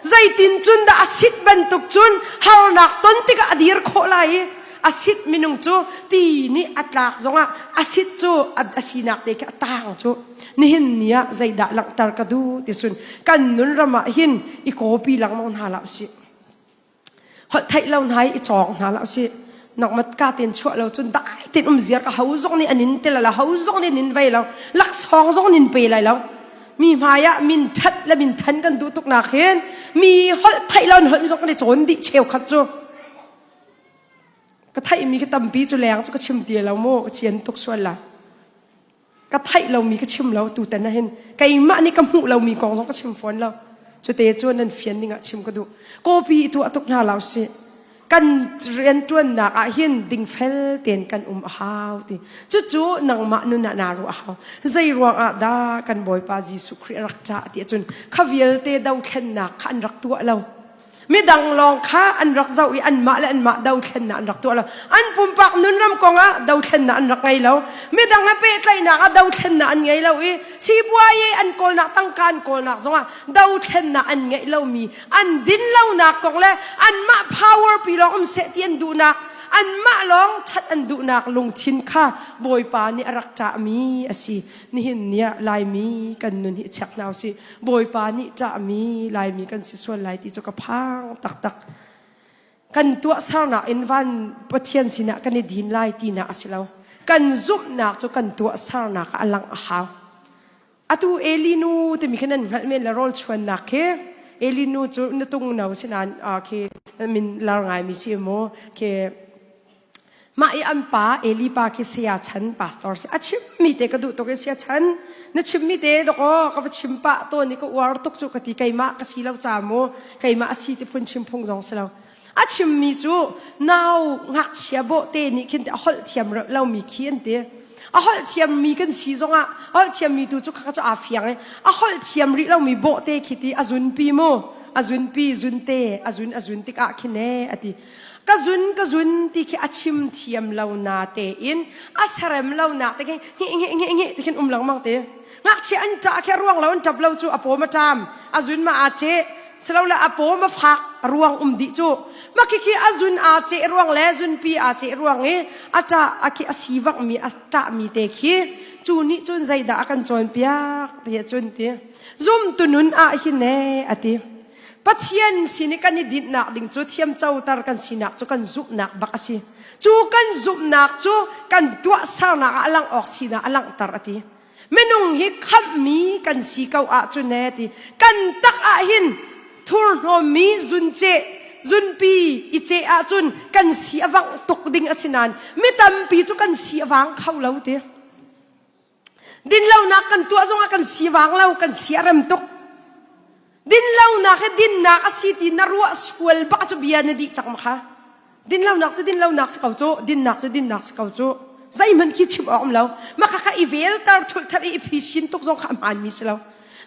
Zeitin cun dah a sit bantuk cun harnak ton tikah a dir khawh lai i a sit minung cu ti nih a tlak zongah a sit cu a sinak te khi a tang cu. Nihin ni ah zeidah langhter ka duh ti sun kan nun ram ah hin i kawpi lengmang hna hlah usih. Holh theih lo hna i i cawng hna hlah usih. Nangmat ka ten chuah lo cun dai ten um ziar ka ho zong nih an in tel la ho zong nih nin vei lo laksawng zong nin pe lai lo. Mi hmai ah min that le min than kan duh tuk nak hin mi holh theih lo holh mi zong kan i cawn dih cheukhat cu. Ka theih mi ka tampi cu leng cu ka chim ti lo mu ka cian tuk sual la. Ka theih lomi ka chim lo tutan ah hin keimah nih ka hmuh lomi kong zong ka chim fawn lo. Cute cu nan fian ding ah chim ka duh. Kawpi i tuah tuk hna lo sih. Kan rianṭuannak ah hin dingfel tein kan um a hau ti. Cucu nangmah nun ah naa ruah a hau. Zei ruang ah dah kan Bawipa Jesuh Khrih a rak cah ti ahcun kha vialte dothlennak kha an rak tuah lo. Midang lawng kha an rak zoh i anmah le anmah dothlennak an rak tuah lo. An pumpak nunram kong ah dothlennak an rak ngei lo. Midang he pehtlaihnak ah dothlennak an ngei lo i sipuayi an kawlnak tangka an kawlnak zongah dothlennak an ngeih lomi an din lonak kong le anmah power pi lawng um seh ti an duhnak anmah lawng ṭhat an duhnak lungthin kha Bawipa nih a rak ṭahmi a si. Nihin ni ah Laimi kan nun hi check hna usih. Bawipa nih ṭahmi Laimi kan si sual lai ti cu ka phang taktak. Kan tuahsernak in van Pathian sinah kan i din lai tinak a si lo. Kan zumhnak cu kan tuahsernak ah a langh a hau. Atu Eli nu timi khi nan hngalh men le rawl chuannak khi Eli nu cu nutung no si nain khi min lar ngaimi si mu khi Mah i an pa Eli pa khi saya chan pastor si. A chimmi te ka duh tuk i saya chan na chimmi te dok aw ka va chim pah tawn i ka uar tuk cu ka ti keimah ka si lo ca mu keimah a si ti phun chim phung zong si lo. A chimmi cu nau ngakchia bawh te nih khin a holh thiam lomi khi an ti. A holh thiammi kan si zongah a holh thiammi tu cu kha cu aa fiang i a holh thiam rih lomi bawh te khi ti a zunpi mu a zunpi zunte a zun a zun tikah khin ee a ti. Ka zun ka zun ti khi a chim thiam lo na tein a serem lo nak te khi nge nge nge nge ti khin um lengmang te. Ngakchia an ṭah khi a ruang lo an ṭap lo cu a pawm a ṭam a zun ma aa ceh silole a pawm a fak a ruang um dih cu. Mah khi khi a zun aa ceh ruang le zunpi aa ceh ruang i a ṭah a khi a sivak mi a ṭah mi te khi cu nih cun zeidah a kan cawnpiak ti ahcun ti zumtu nun ah hin ee a ti. Pathian sin i kan i dinhnak ding cu thiamcoter kan sinak cu kan zumhnak bak a si. Cu kan zumhnak cu kan tuahsernak ah a langh awk sinak a langhter a ti. Minung hi khamhmi kan si ko ahcun ee ti. Kan tak ah hin thurhnawmmi zunceh zunpi i ceh ahcun kan si a vangh tuk ding a si nain mi tampi cu kan si a vang kho lo ti. Dinlonak kan tuah zongah kan sivang lo, kan si a rem tuk. Dinlonak hi dinnak a si ti na ruah sual bak cu bia na dih cang ma kha. Dinlonak cu dinlonak si ko cu, dinnak cu dinnak si ko cu. Zeihmanh khi chim awk um lo. Mah kha kha i velter thulh i i phisin tuk zong kha a hmaanmi si lo.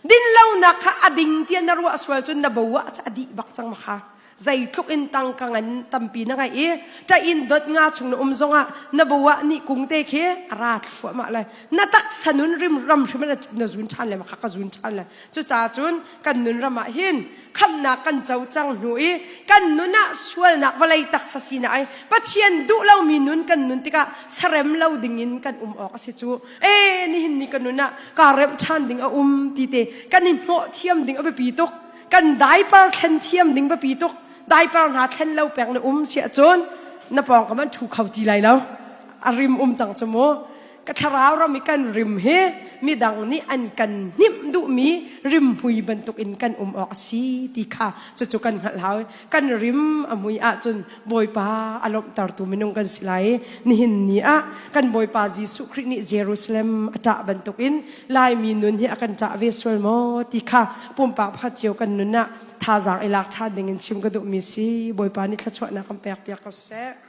Dinlonak kha a ding tiah na ruah sual cun na bo ah a dih bak cang ma kha. Zeitluk in tangka ngan tampi na ngeih i ṭah-inn dot nga chung na um zongah na bo ah ni kung te khi a ra thluahmah lai. Na taksa nun rim ram hrim na zun ṭhan le kha ka zun ṭhan lai. Cucaah cun kan nun ram ah hin khamhnak kan co cang hnu i kan nun ah sualnak vawlei taksa sinak ai Pathian duh lomi nun kan nun tikah sarem lo dingin kan um awk a si cu. E nihin ni ka nun ah kaa remh ṭhan ding a um ti te kan i hnawh thiam ding a biapi tuk. Kan diaper thlen thiam ding biapi tuk. Diaper hna thlen lo peng na um si ahcun na pawngkam an ṭhu kho ti lai lo. A rim um cang cu mu. Ka thlarau ram i kan rim hi midang nih an kan hnimh duhmi rimhmui bantukin kan um awk a si ti kha cucu kan hngalh hau. Kan rim a mui ahcun Bawipa a lawmhtertu minung kan si lai. Nihin ni ah kan Bawipa Jesuh Khrih nih Jerusalem a ṭah bantukin Laimi nun hi a kan ṭah ve sual maw ti kha pumpak pakhat cio kan nun ah thazaang i lak ṭhan dingin chim ka duhmi si. Bawipa nih thluachuahnak kan pek piak ko seh.